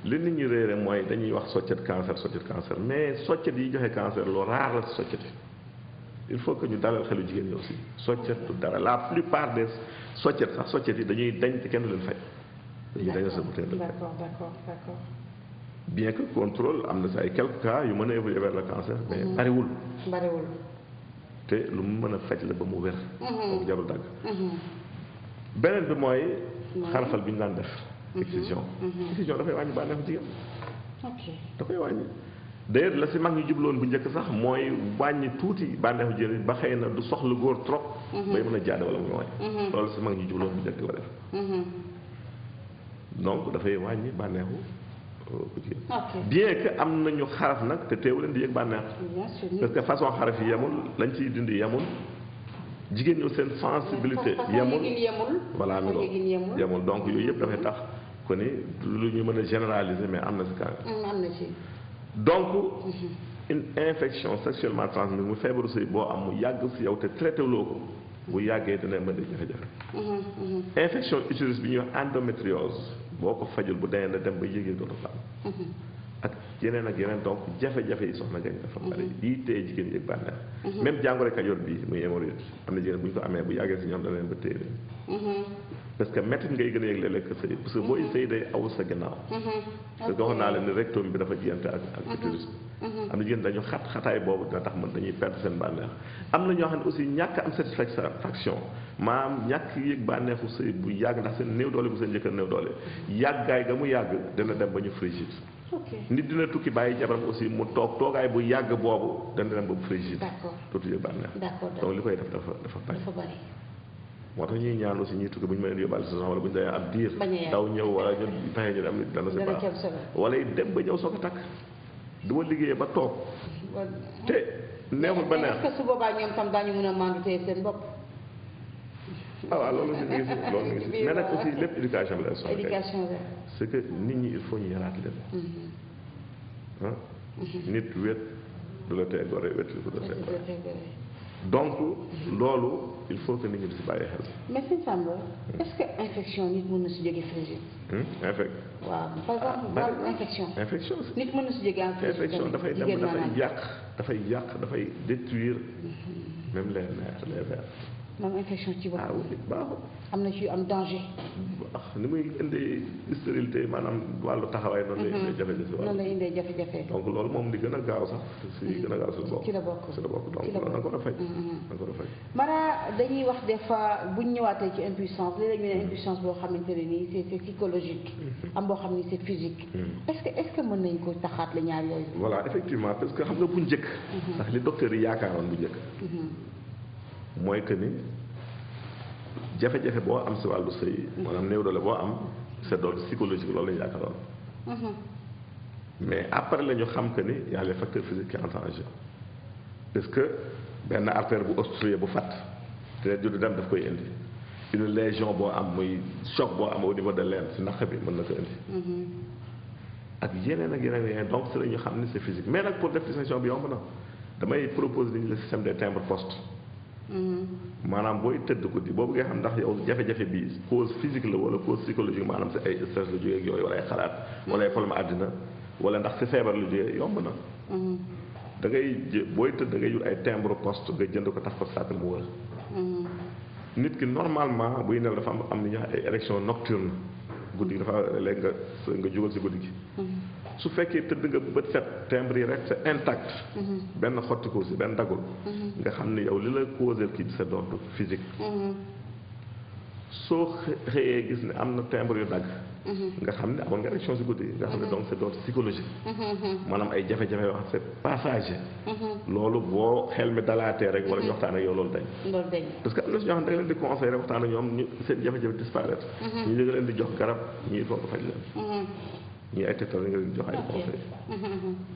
li nit ñi réere mooy dañuy wax soccet cancer mais soccet yi joxe cancer lu raar la si soccet yi il faut que ñu dalal xelu jigéen ñi aussi soccet du dara la plupart des soccet sax soccet yi dañuy dañ te kenn du leen faj. dañuy dañ sa butéel la d'accord. bien que contrôle am na si ay quelques cas yu mën a évoluer vers le cancer mais bariwul te lu mu mën a faj la ba mu wér. donc jarul dagg. beneen bi mooy xarafal bi ñu daan def. excision dafay wàññi bànneexu jigéen. ok da koy wàññi. d'ailleurs la si mag ñu jubloon bu njëkk sax mooy wàññi tuuti bànneexu jigéen ba xëy na du soxla góor trop. bay mën a jaade wala muy wàññi. loolu si mag ñu jubloon bu njëkk la def. donc dafay wàññi bànneexu ku jigéen. bien que am nañu xaraf nag te teewu leen di yëg bànneex. parce que façon xaraf yi yemul lañ ciy dindi yemul. jigéen ñi seen sensibilité yemul voilà mi ngo yemul donc yooyu yëpp dafay tax ko ni lu ñu mën a généraliser mais am na si cas am na ci donc une infection sexuellement transmise mu feebaru sëy boo am mu yàgg si yow te traité loo ko bu yàggee dina mën a jafe-jafe infection utérus bi ñuy wax endométriose boo ko fajul bu demee na dem ba yëgee dootu faam ak yeneen donc jafe-jafe yi soxna gañ dafa bari lii téye jigéen yëg bànneex même jàngoro Kajoor bii muy hémorroïde am na jigéen bu ñu ko amee bu yàggee si ñoom dana leen ba téye parce que métti ngay gën a yëg léeg-léeg sëy parce que booy sëy day aw sa gannaaw parce que waxoon naa leen ni rectum bi dafa jiyante ak utérus am na jigéen dañu xataay boobu dina tax man dañuy perdre seen bànneex am na ñoo xam ne aussi ñàkk am satisfaction maanaam ñàkk yëg bànneexu sëy bu yàgg ndax seen néew doole bu seen jëkkër néew doole yàggaay ga mu yàgg dina dem ba ñu frigide nit dina tukki bàyyi jabaram aussi mu toog toogaay bu yàgg boobu dana dem ba mu frigide dootu yëg bànneex donc li koy def dafa bari moo tax ñuy ñaan aussi ñuy tukki bu ñu mën a yóbbaale saison wala bu ñu demee ab diir daw ñëw wala ñu fexe ñu dem dana si baax wala dem ba ñëw soo ko takk du ma liggéeyee ba toog te neexul ba neex est-ce que su boobaa ñoom tam daañu mën a mandu tey seen bopp waaw loolu ngi si mais nag aussi lépp éducation la c'est que nit ñi il faut ñu yaraat leen nit wét du la tee gore wét du la tee gore donc loolu il faut que nit ñi di si bàyyi xel mais sëñ Samba est-ce que infection nit mën na si jóge frigide waaw par exemple infection nit mën na si jóge infection dafay dem dafay dafay détruire même les nerfs les vers moom infection ci boppam. oui baaxul. am na ci am danger. ni muy indee stérilité maanaam wàllu taxawaay noonu lay indee jafe-jafe. noonu lay indee jafe-jafe. donc loolu moom li gën a gaaw sax si gën a gaaw si la bokk. ci la bokk donc loolu da nga ko war a faj. da nga ko war a faj. Mara dañuy wax des fois bu ñu ñëwaatee ci impuissance léeg-léeg ñu ne impuissance boo xamante ne nii c'est psychologique. am boo xam ni c'est physique. est-ce que mën nañ ko taxaat la ñaar yooyu. voilà effectivement parce que xam nga bu njëkk. ndax li docteur yi yaakaaroon bu njëkk. mooy que ni jafe-jafe boo am si wàllu sëy maanaam néew doole boo am c'est d'ordre psychologique loolu lañu yaakaaroon mais après la ñu xam que ni y a les facteurs physiques qui entrent en jeu parce que benn artère bu obstrué bu fatt te du dem daf koy indi une lésion boo am muy choc boo am au niveau de l'aine si naq bi mën na ko indi ak yeneen donc si la ñu xam ni c'est physique mais nag pour def distinction bi yomb na damay propose li ñu le système des timbres poste maanaam booy tëdd guddi boo bëggee xam ndax yow jafe-jafe bi cause physique la wala cause psychologique maanaam si ay stress la jógee ak yooyu wala ay xalaat wala ay problème àddina wala ndax si feebar la jógee yomb na da ngay booy tëdd da ngay jur ay timbre poste nga jënd ko tax ko sàkkal mu wër nit ki normalement buy nelaw dafa am ni ñuy wax ay érection nocturne guddi gi dafa léegi nga jugal si guddi gi su fekkee tëdd nga bët set timbre yi rek c'est intact benn xotti ko si benn dagul nga xam ne yow li la causé kii bi c'est d'ordre physique soo xëyee gis ne am na timbre yu dagg nga xam ne amoon nga érection si guddi nga xam ne donc c'est d'ordre psychologique maanaam ay jafe-jafe yoo xam c'est passager loolu boo xel mi dalaatee rek wala ñu waxtaan ak yow loolu dañ parce que am na si ñoo xam ne da nga leen di conseiller rek waxtaan ak ñoom ñu seen jafe-jafe disparaître ñu nga leen di jox garab ñii foog nga faj leen ñii ay tegtal nga leen di jox ay conseil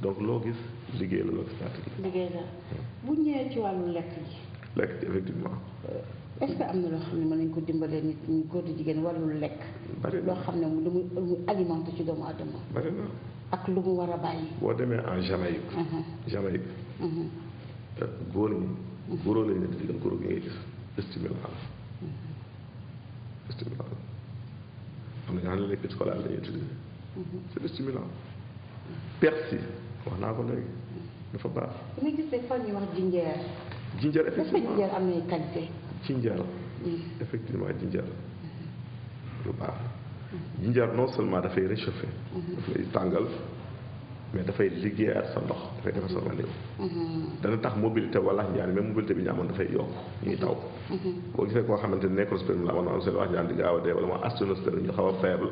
donc loo gis liggéey la loo gis pratique liggéey la bu ñëwee ci wàllu lekk ji lekk ci effectivement est-ce que am na loo xam ne mën nañu ko dimbalee nit ñi góor di jigéen wàllu lekk loo xam ne lu muy alimenté ci doomu aadama bari na ak lu mu war a bàyyi boo demee en Jamaïque góor ñi góoroo lañu leen di digal góor gi ngay gis stimulant am na nga xam ne lekk scolar la ñuy utiliser c'est stimulant persil wax naa ko léegi dafa baax damay gis des fois ñuy wax jinjeer jinjeer est-ce que effectivement jinjeer am nay qualité jinjeer effectivement jinjeer lu baax jinjeer non seulement dafay réchauffer dafay tàngal mais dafay liggéeyaat sa ndox dafay defar sa wàllu dana tax mobilité wala njaan même mobilité bi ñu amoon dafay yokk ñuy taw boo gisee koo xamante ne nécrospermie la amoon seen wax njaan di gaaw a dee wala moo asténospermie ñu xaw a faible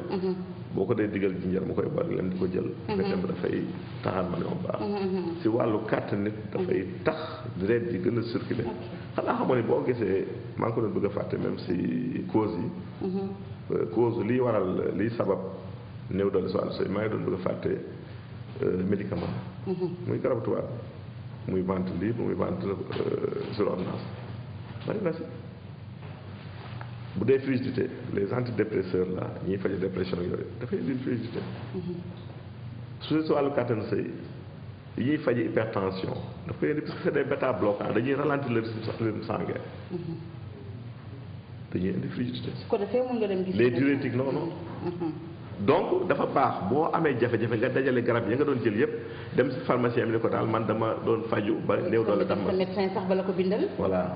boo ko dee digal jinjeer mu koy bari leen di ko jël fekkee dafay taxaat ma ne moom baax si wàllu kàttan nit dafay tax deret ji gën a circuler xanaa xamoon ni boo gisee maa ngi ko doon bëgg a fàtte même si cause yi cause liy waral liy sabab néew doole si wàllu sëy maa ngi doon bëgg a fàtte médicament muy garabu tubaab muy vente libre muy vente sur ordonnance bari na si bu dee frigidité les antidépresseurs là ñiy faje dépression yooyu dafay indi frigidité su dee si wàllu kàttan sëy yi ñuy faje hypertension daf koy indi parce que c'est des bêta bloquants dañuy ralentir le rythme sanguin dañuy indi frigidité su ko defee mën nga dem gis les diurétiques non donc dafa baax boo amee jafe-jafe nga dajale garab yi nga doon jël yépp dem si pharmacien bi ne ko daal man dama doon faju ba néew doole dam ma médecin sax ba la ko bindal voilà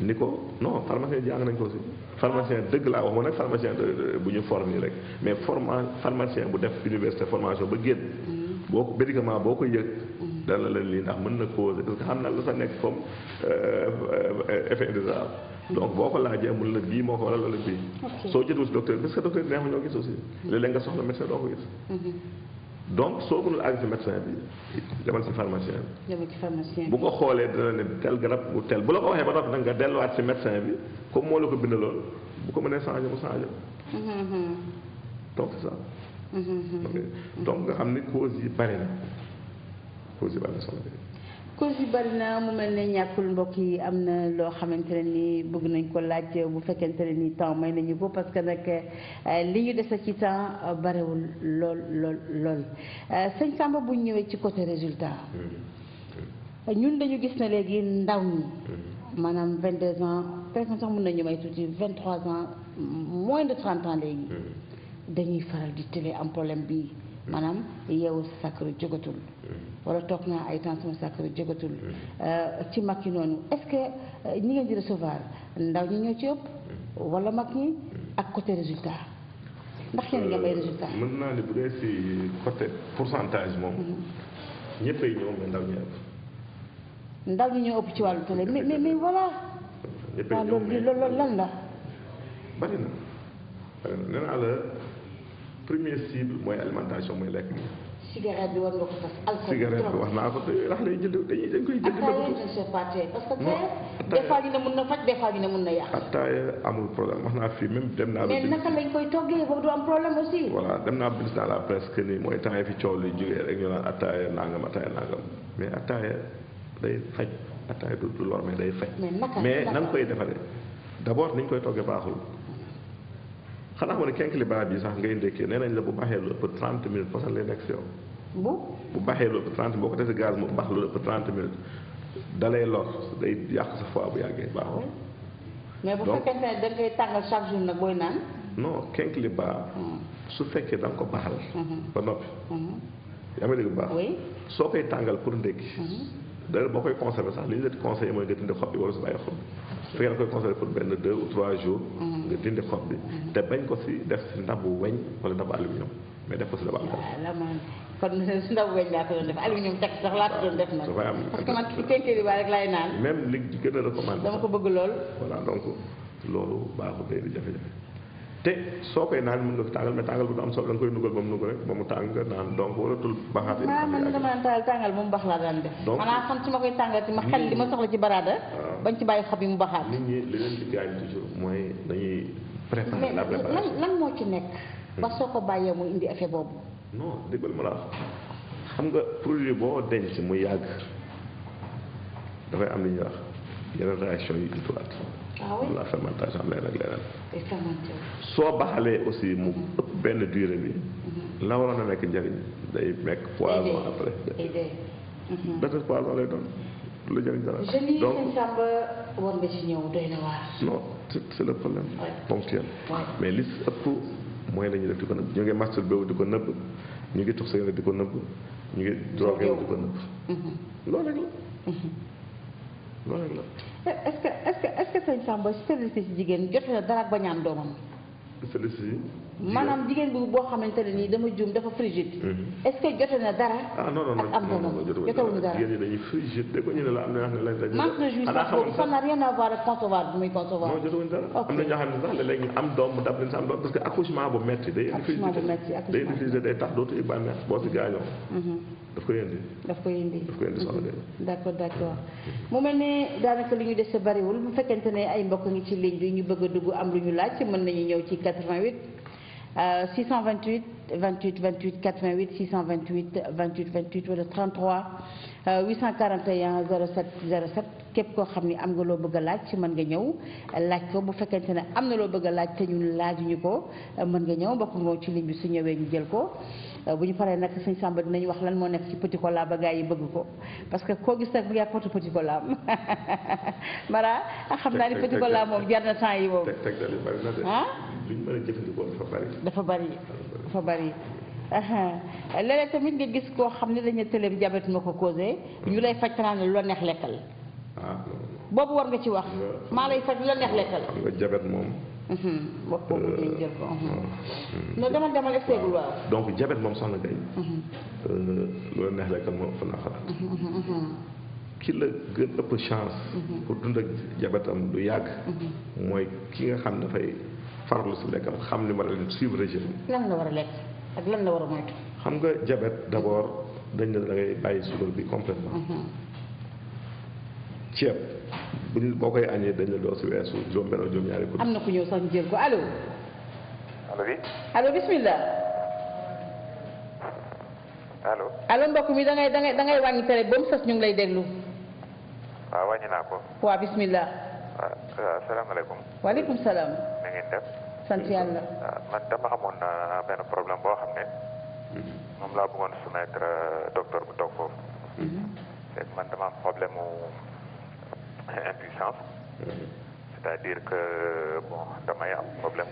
ni ko non pharmacien jàng nañ ko aussi pharmacien dëgg laa wax ma nag pharmacien bu ñu formé rek mais pharmacien bu def université formation ba génn boo ko médicament boo ko yëg dana leen lii ndax mën na causer parce que xam na lu sa nekk comme effet indésirable donc boo ko laajee mun la bii moo ko waral wala bii soo jëtul si docteur parce que docteur neexu ñoo gis aussi léeg-léeg nga soxla médecin doo ko gis donc soo mënul àgg si médecin bi demal si pharmacien bi bu ko xoolee dina ne tel garab bu tel bu la ko waxee ba noppi nag nga delluwaat si médecin bi comme moo la ko bindaloon bu ko mënee changé mu changé donc c'est ça donc nga xam ni cause yi bari na soxla cause yi bari na mu mel ne ñàkkul mbokk yi am na loo xamante ne ni bëgg nañ ko laaj bu fekkente ne ni temps may nañu ko parce que nag li ñu dese ci temps barewul lool sëñ Samba bu ñu ñëwee ci côté résultat ñun dañu gis na léegi ndaw ñi maanaam 22 ans presque sax mën nañu may tuuti 23 ans moins de 30 ans léegi dañuy faral di télé am problème bi maanaam yeewu sacre jógatul wala toog naa ay temps sama sacre jógatul ci mag yi noonu est-ce que ñi ngeen di recevoir ndaw ñi ñoo ci ëpp wala mag ñi ak côté résultat ndax yéen nga may résultat mën naa ni bu dee si côté pourcentage moom ñëppay ñëw mais ndaw ñi ñoo ëpp ci wàllu télé mais voilà waaw loolu lan la bari na nee naa la première cible mooy alimentation mooy lekk gi. cigarette bi war nga ko fas. alcool cigarette bi wax naa ko ndax lay jënd dañ koy jënd. attaaya parce que des fois ñu ne mun na faj des fois ñu ne mun na yàq. attaaya amul problème wax naa fii même dem naa. mais naka lañ koy toggee boobu du am problème aussi. voilà dem naa bis dans la presse que ni mooy temps yi fi coow li jógee rek ñu naan attaaya nangam mais attaaya day faj attaaya du lor mais day faj. mais na nga koy defaree d'abord ni ñu koy toggee baaxul. xanaa xam ne kenkiliba bi sax ngay ndékkee nee nañ la bu baaxee lu ëpp 30 minutes parce que lay nekk si yow. bu baaxee lu ëpp 30 boo ko defee gaz mu baax lu ëpp 30 minutes dalay lor day yàq sa foie bu yàggee baaxul. mais bu fekkee ne da ngay tàngal chaque jour nag booy naan. non kenkiliba su fekkee da nga ko baaxal. ba noppi. yaa ngi dégg bu baax. soo koy tàngal pour ndékki. d'ailleurs boo koy conservé sax li ñu la di conseillé mooy nga dindi xob bi wala su bàyyi xob bi su fekkee da koy conservé pour benn 2 ou 3 jours nga dindi xob bi te bañ ko si def si ndabu weñ wala ndabu aluminium mais def ko si dabal la man kon ndaw weñ laa ko doon def aluminium teg sax laa ko doon def nag parce que man ci kénkeli ba rek laay naan même li gën a recommandé dama ko bëgg lool voilà donc loolu baaxul day di jafe-jafe te soo koy naan mën nga ko tàngal mais tàngal bu du am solo da nga koy nugal ba mu nugal rek ba mu tàng nga naan donc waratul baxaat yi man dama naan tàngal moom bax laa daan def xanaa xam su ma koy tàngal ci ma xel li ma soxla ci baraada bañ ci bàyyi xob yi mu baxaat nit ñi li leen di gaañ toujours mooy dañuy préparer la préparation lan moo ci nekk ba soo ko bàyyee mu indi effet boobu non déggal ma la xam nga produit boo denc mu yàgg dafay am li ñuy wax yeneen réaction yu judduwaat la fermentation am leneen ak leneen soo baxalee aussi mu ëpp benn durée bi la waroon a nekk njëriñ day nekk poison après date poison lay doon lu jëriñ dara donc Samba war nga ci ñëw doy na waar non c'est le problème ponctuel mais li si ëpp mooy la ñuy def di ko nëbb ñu ngi masturbé wu di ko nëbb ñu ngi tux cigarette di ko nëbb ñu ngi drogué wu di ko nëbb loolu rek la loolu rek la est-ce que sëñ Samba stérilité si jigéen jote na dara ak ba ñaan doomam stérilité yi maanaam jigéen bi boo xamante ne nii dama juum dafa frigide est-ce que jote na dara non ak am doomam jotewuñu dara jigéen ñi dañuy frigide dégg ñu ne la am na ñoo xam ne lañ manque de jouissance boobu ça n'a rien à voir ak concevoir bu muy concevoir non jotewuñu dara am na ñoo xam ne sax léeg-léeg ñu am doom mu dab leen sa am doom parce que accouchement bu metti day indi frigidité day tax dootu yu bànneex boo si gaañoo daf koy indi soxla d'accord mu mel ne daanaka li ñu dese bariwul bu fekkente ne ay mbokk ngi ci ligne bi ñu bëgg a dugg am lu ñu laaj mën nañu ñëw ci 88 628 28 28 88 628 28 28 wala 33 841 07 07 képp koo xam ni am nga loo bëgg a laaj mën nga ñëw laaj ko bu fekkente ne am na loo bëgg a laaj te ñun laajuñu ko mën nga ñëw mbokk nga ci ligne bi su ñëwee ñu jël ko bu ñu paree nag sëñ Samba dinañ wax lan moo nekk ci petit cola ba gars yi bëgg ko parce que koo gis nag bu yàgg petit cola Mara xam naa ni petit cola moom jar na temps yi moom li ñu mën a jëfandikoo dafa bari léeg-léeg tamit nga gis koo xam ne dañu tëleem diabète moo ko causé ñu lay faj tanaan lu la neex lekkal boobu war nga ci wax maa lay faj lu la neex lekkal xam nga diabète moom wax boobu ñu jël ko non demal exteegul waaw donc diabète moom soxna Gaye lu la neex lekkal moom ëpp naa xalaat ki la gën ëpp chance pour dund ak diabète am du yàgg mooy ki nga xam dafay farlu si lekkam xam li ma leen suivre régime lan la war a lekk ak lan la war a moytu xam nga diabète d'abord dañ ne da ngay bàyyi suukar bi complètement ceeb boo koy añee dañ la doo si weesu juróom-benn wala juróom-ñaari kudd. am na ku ñëw sax ñu jël ko allo. oui. allo bismillah. allo. allo mbokk mi da ngay wàññi télé ba mu sës ñu ngi lay déglu. waaw wàññi naa ko. waaw bismillah. waaw salaamaaleykum. waaleykum salaam. na ngeen def. sant yàlla. man dama amoon benn problème boo xam ne moom laa bëggoon soumettre docteur bu toog foofu. c'est que man dama am problème mu impuissance. c'est-à-dire que bon damay am problème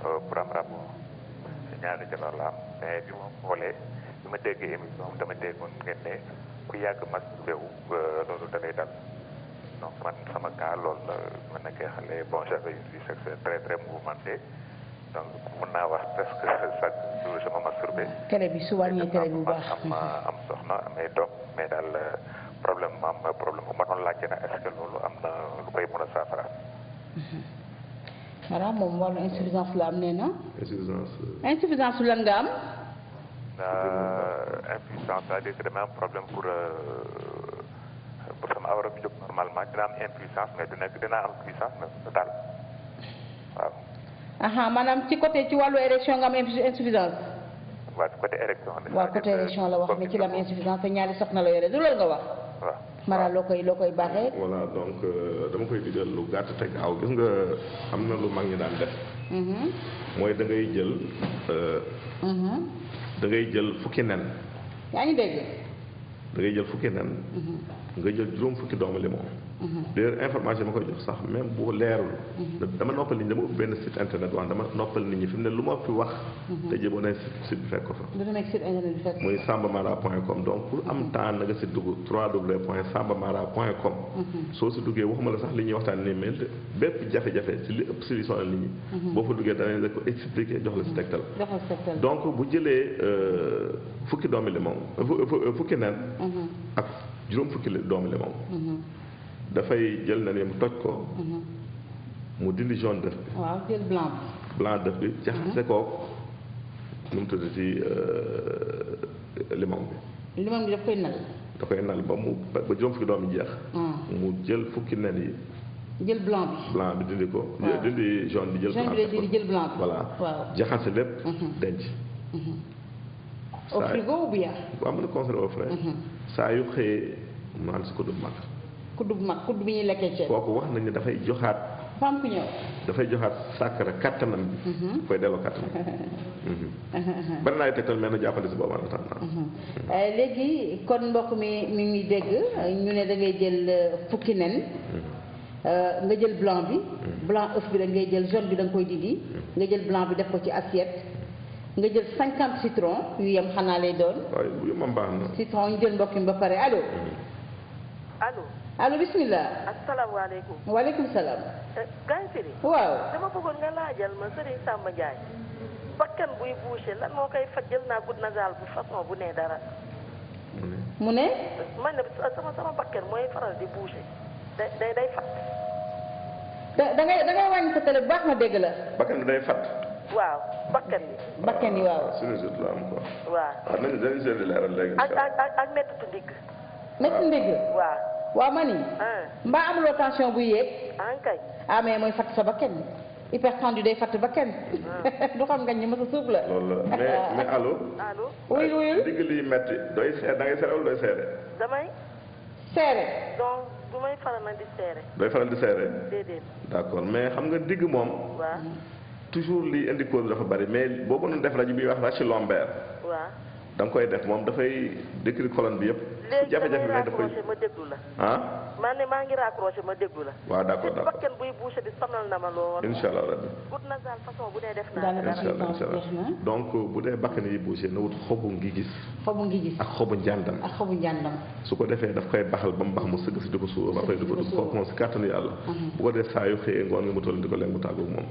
pour am rapport ñaari jabar la am mais bi ma xoolee bi ma déggee émission dama déggoon ngeen ne ku yàgg masturbé wu loolu da lay dal donc man sama cas loolu la ma nekkee xale bon j'avais une vie sexuelle très très mouvementée donc mën naa wax presque chaque jour je me masturbé. télé bi su wàññee télé bu baax am soxna amee doom mais daal problème bu ma doon laajte na est-ce que loolu am na lu koy mën a saafara. maanaam moom wàllu insuffisance la am nee na. insuffisance lan nga am. impuissance c'est-à-dire que dama am problème pour sama awra bi jóg normalement dina am impuissance mais dina am puissance mais daal waaw. maanaam ci wàllu érection nga am insuffisance. waaw ci côté érection. waaw côté érection la wax ne ci la am insuffisance te ñaari soxna la yore du loolu nga wax. waaw Mara loo koy baaxee. voilà donc dama koy digal lu gàtt te gaaw gis nga am na lu mag ñi daan def. mooy da ngay jël. da ngay jël fukki nen. yaa ngi dégg. da ngay jël fukki nen nga jël juróom fukki doomu limon d'ailleurs information ma koy jox sax même bu leerul dama noppal nit ñi dama ubbi benn site internet wax dama noppal nit ñi fi mu ne lu ma fi wax te jëboo ne site bi fekk ko fa muy sambamara.com donc pour am temps na nga si dugg www.sambamara.com soo si duggee waxuma la sax li ñuy waxtaan nii mais bépp jafe-jafe si li ëpp si li sonal nit ñi boo fa duggee danañ la ko expliquer jox la si tegtal donc bu jëlee fukki doomi limon fukki nen ak juróom fukki doomi limon dafay jël na ni mu toj ko mu dindi jaune d'œuf bi waaw jël blanc d'œuf bi jaxase kook nu mu tudd ci limon bi daf koy nal ba juróom fukki doom yi jeex mu jël fukki nen yi jël blanc bi dindi ko dindi jaune bi jël blanc bi voilà jaxase lépp denc au frigo ou bien waaw mën na conserver au frais saa yu xëyee mu naan si kudd bu mag kudd bi ñuy lekkee ceeb kooku wax nañ ne dafay joxaat fam ku ñëw dafay joxaat sàkkara kattanam bi koy delloo kattanam bari naay tegtal mel na jàppale si boobu la tax léegi kon mbokk mi ngi dégg ñu ne da ngay jël fukki nen nga jël blanc bi blanc œuf bi da ngay jël jaune bi da nga koy dindi nga jël blanc bi def ko ci assiette nga jël 50 citron yu yem xanaa lay doon waaye bu yem baax na citron ñu jël mbokk mi ba pare allo bismillah asalaamaaleykum waaleykum salaam Gaye Firi waaw dama bëggoon nga laajal ma Serigne Samba Ndiaye bakkan buy bouché lan moo koy faj jël naa goutte nasale bu façon bu ne dara mu ne man ne sama bakkan mooy faral di bouché day fat da ngay wàññi sa télé bu baax ma dégg la bakkan bi day fat waaw bakkan yi waaw suñu jot la am quoi waaw nañu dañu seet di leeral léegi ak mettitu ndigg waaw ma ni mbaa amuloo tension buy yéeg kay mais mooy fatt sa bakkan hypertendu day fatt bakkan du xam nga ñi ma sa suuf la loolu la mais allo wuyul digg liy metti doy seere da ngay seere wala doy seere damay seere donc du may faral na di seere doy faral di seere déedéet d'accord mais xam nga digg moom waaw toujours li indi cause dafa bari mais boo mënoon def rajo bi wax rachis lombaire waaw da nga koy def moom dafay décrire colonne bi yëpp léegi jafe-jafe damay bi daf koy raccroché ma déglu la ah maa ngi raccroché ma déglu la waaw d'accord bakkan buy bouché bi sonal na ma lool incha allah rabbi goutte nasale façon bu dee def naa incha allah donc bu dee bakkan yi bouché na wut xobu ngi gis ak xobu njàndam su ko defee daf koy baxal ba mu bax mu sëgg si di ko suur ba pare di ko dugg kooku moom si kàttanu yàlla bu ko dee saa yu xëyee ngoon nga mu toll di ko leen mu tàggu moom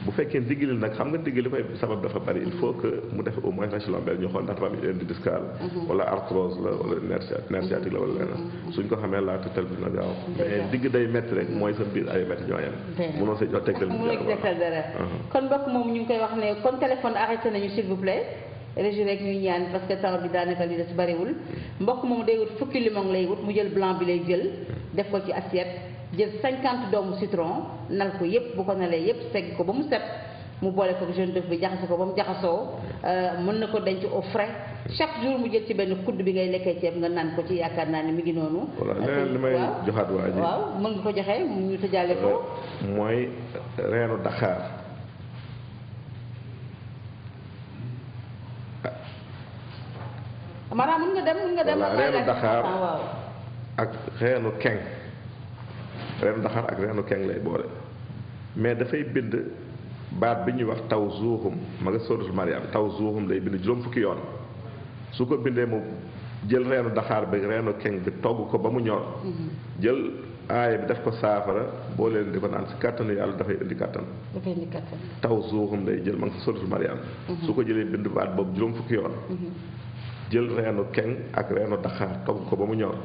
bu fekkee ndigili nag xam nga ndigili koy sabab dafa bari il faut que mu def au moins rachis lombaire ñu xool ndax dafa am hernie discale wala arthrose la wala nerf sciatique la wala leneen suñ ko xamee laa tegtal bi na gaaw mais digg day métti rek mooy sa biir ay métti ñooyam mënoo see jox tegtal bi dara kon mbokk moom ñu ngi koy wax ne kon téléphone arrêté nañu s'il vous plaît régi rek ñuy ñaan parce que temps bi daanaka li des bariwul mbokk moom day wut fukki limon lay wut mu jël blanc bi lay jël def ko ci assiette jël 50 doomu citron nal ko yépp bu ko nalee yépp segg ko ba mu set mu boole ko jaune d'œuf bi jaxase ko ba mu jaxasoo mën na ko denc au frais chaque jour mu jël ci benn kudd bi ngay lekkee ceeb nga naan ko ci yaakaar naa ne mi ngi noonu. voilà leneen li may joxaat waa ji waaw mën nga ko joxe ñu tëjaale ko. mooy reenu Dakar. maanaam mën nga dem. voilà reenu Dakar ak reenu keng. reenu Dakar ak reenu keng lay boole mais dafay bind baat bi ñuy wax taw zuuxum ma nga sóoratul Mariam taw zuuxum lay bind juróom fukki yoon su ko bindee mu jël reenu Dakar bi reenu keng bi togg ko ba mu ñor jël aaya bi def ko saafara boo leen di ko naan si kàttanu yàlla dafay indi kàttan taw zuuxum lay jël ma nga sóoratul Mariam su ko jëlee bind baat boobu juróom fukki yoon jël reenu keng ak reenu Dakar togg ko ba mu ñor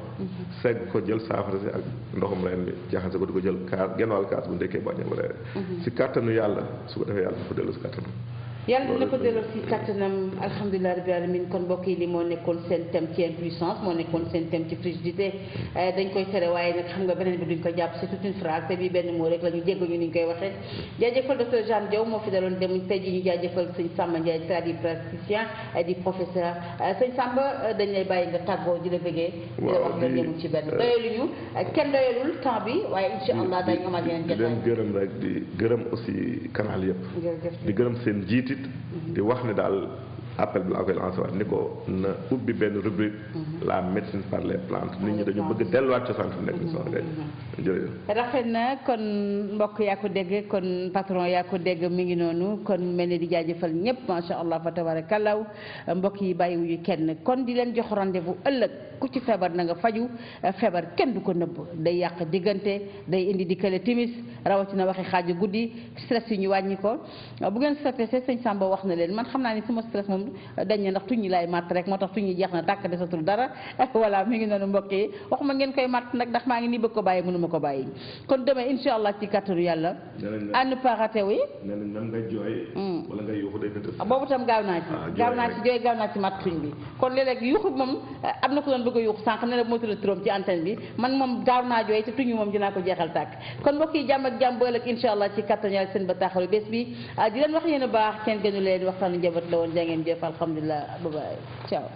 segg ko jël saafara si ak ndoxum reen bi jaxase ko di ko jël kaas genn wàll kaas bu ndekkee boo ñëw reere si kàttanu yàlla su ko defee yàlla ko dellu si kàttanam yàlla dina ko delloo si kàttanam alhamdulilah rabbil alamin kon mbokk yi li moo nekkoon seen thème ci impuissance moo nekkoon seen thème ci frigidité dañ koy tere waaye nag xam nga beneen bi duñ ko jàpp c'est toute une phrase te bii benn mot rek la ñu jégg ñu ni ñu koy waxee jaajëfal docteur Jeanne Diaw moo fi daloon dem tey ji ñu jaajëfal sëñ Samba Ndiaye tradipraticien di professeur sëñ Samba dañ lay bàyyi nga tàggoo di la bëggee di la wax nga yemul ci benn doyaluñu kenn doyalul temps bi waaye incha allah dañ amaat yeneen di leen gërëm rek di gërëm aussi canal yëpp di gërëm seen jiitit di wax ne daal appel bi laa koy lancé waat ni ko na ubbi benn rubrique la médecine par les plantes nit ñi dañu bëgg delluwaat cosaan fi nekk soxna Gaye jërëjëf rafet na kon mbokk yaa ko dégg kon patron yaa ko dégg mi ngi noonu kon mel ni di jaajëfal ñëpp macha allah fa tabarakallah mbokk yi bàyyiwuñu kenn kon di leen jox rendez-vous ëllëg ku ci feebar na nga faju feebar kenn du ko nëbb day yàq diggante day indi dikkale timis rawatina waxi xaaju guddi stress yi ñu wàññi ko bu ngeen stressé sëñ Samba wax na leen man xam naa ni sama stress moom dañ ne ndax tuñ ñi laay matt rek moo tax tuñ ñi jeex na tàkk desatul dara voilà mi ngi noonu mbokk yi waxuma ngeen koy matt nag ndax maa ngi nii bëgg ko bàyyi mënuma ko bàyyi kon demee incha allah ci kattanu yàlla à ne pas rater wi nee nañ même nga jooy wala nga yuuxu day dëgg boobu tam gaaw naa ci jooy gaaw naa ci matt tuñ bi kon léeg-léeg yuuxu moom am na ko doon bëgg a yuuxu sànq ne la moo tudd turam ci antenne bi man moom gaaw naa jooy te tuñ moom dinaa ko jeexal tàkk kon mbokk yi jàmm ak jàmm ba ëllëg incha allah ci kattanu yàlla seen bataaxalu bés bi di leen wax yéen a baax kenn gënu leen waxtaanu njaboot la woon jaa ngeen jëf alhamdulilah bye bye ciao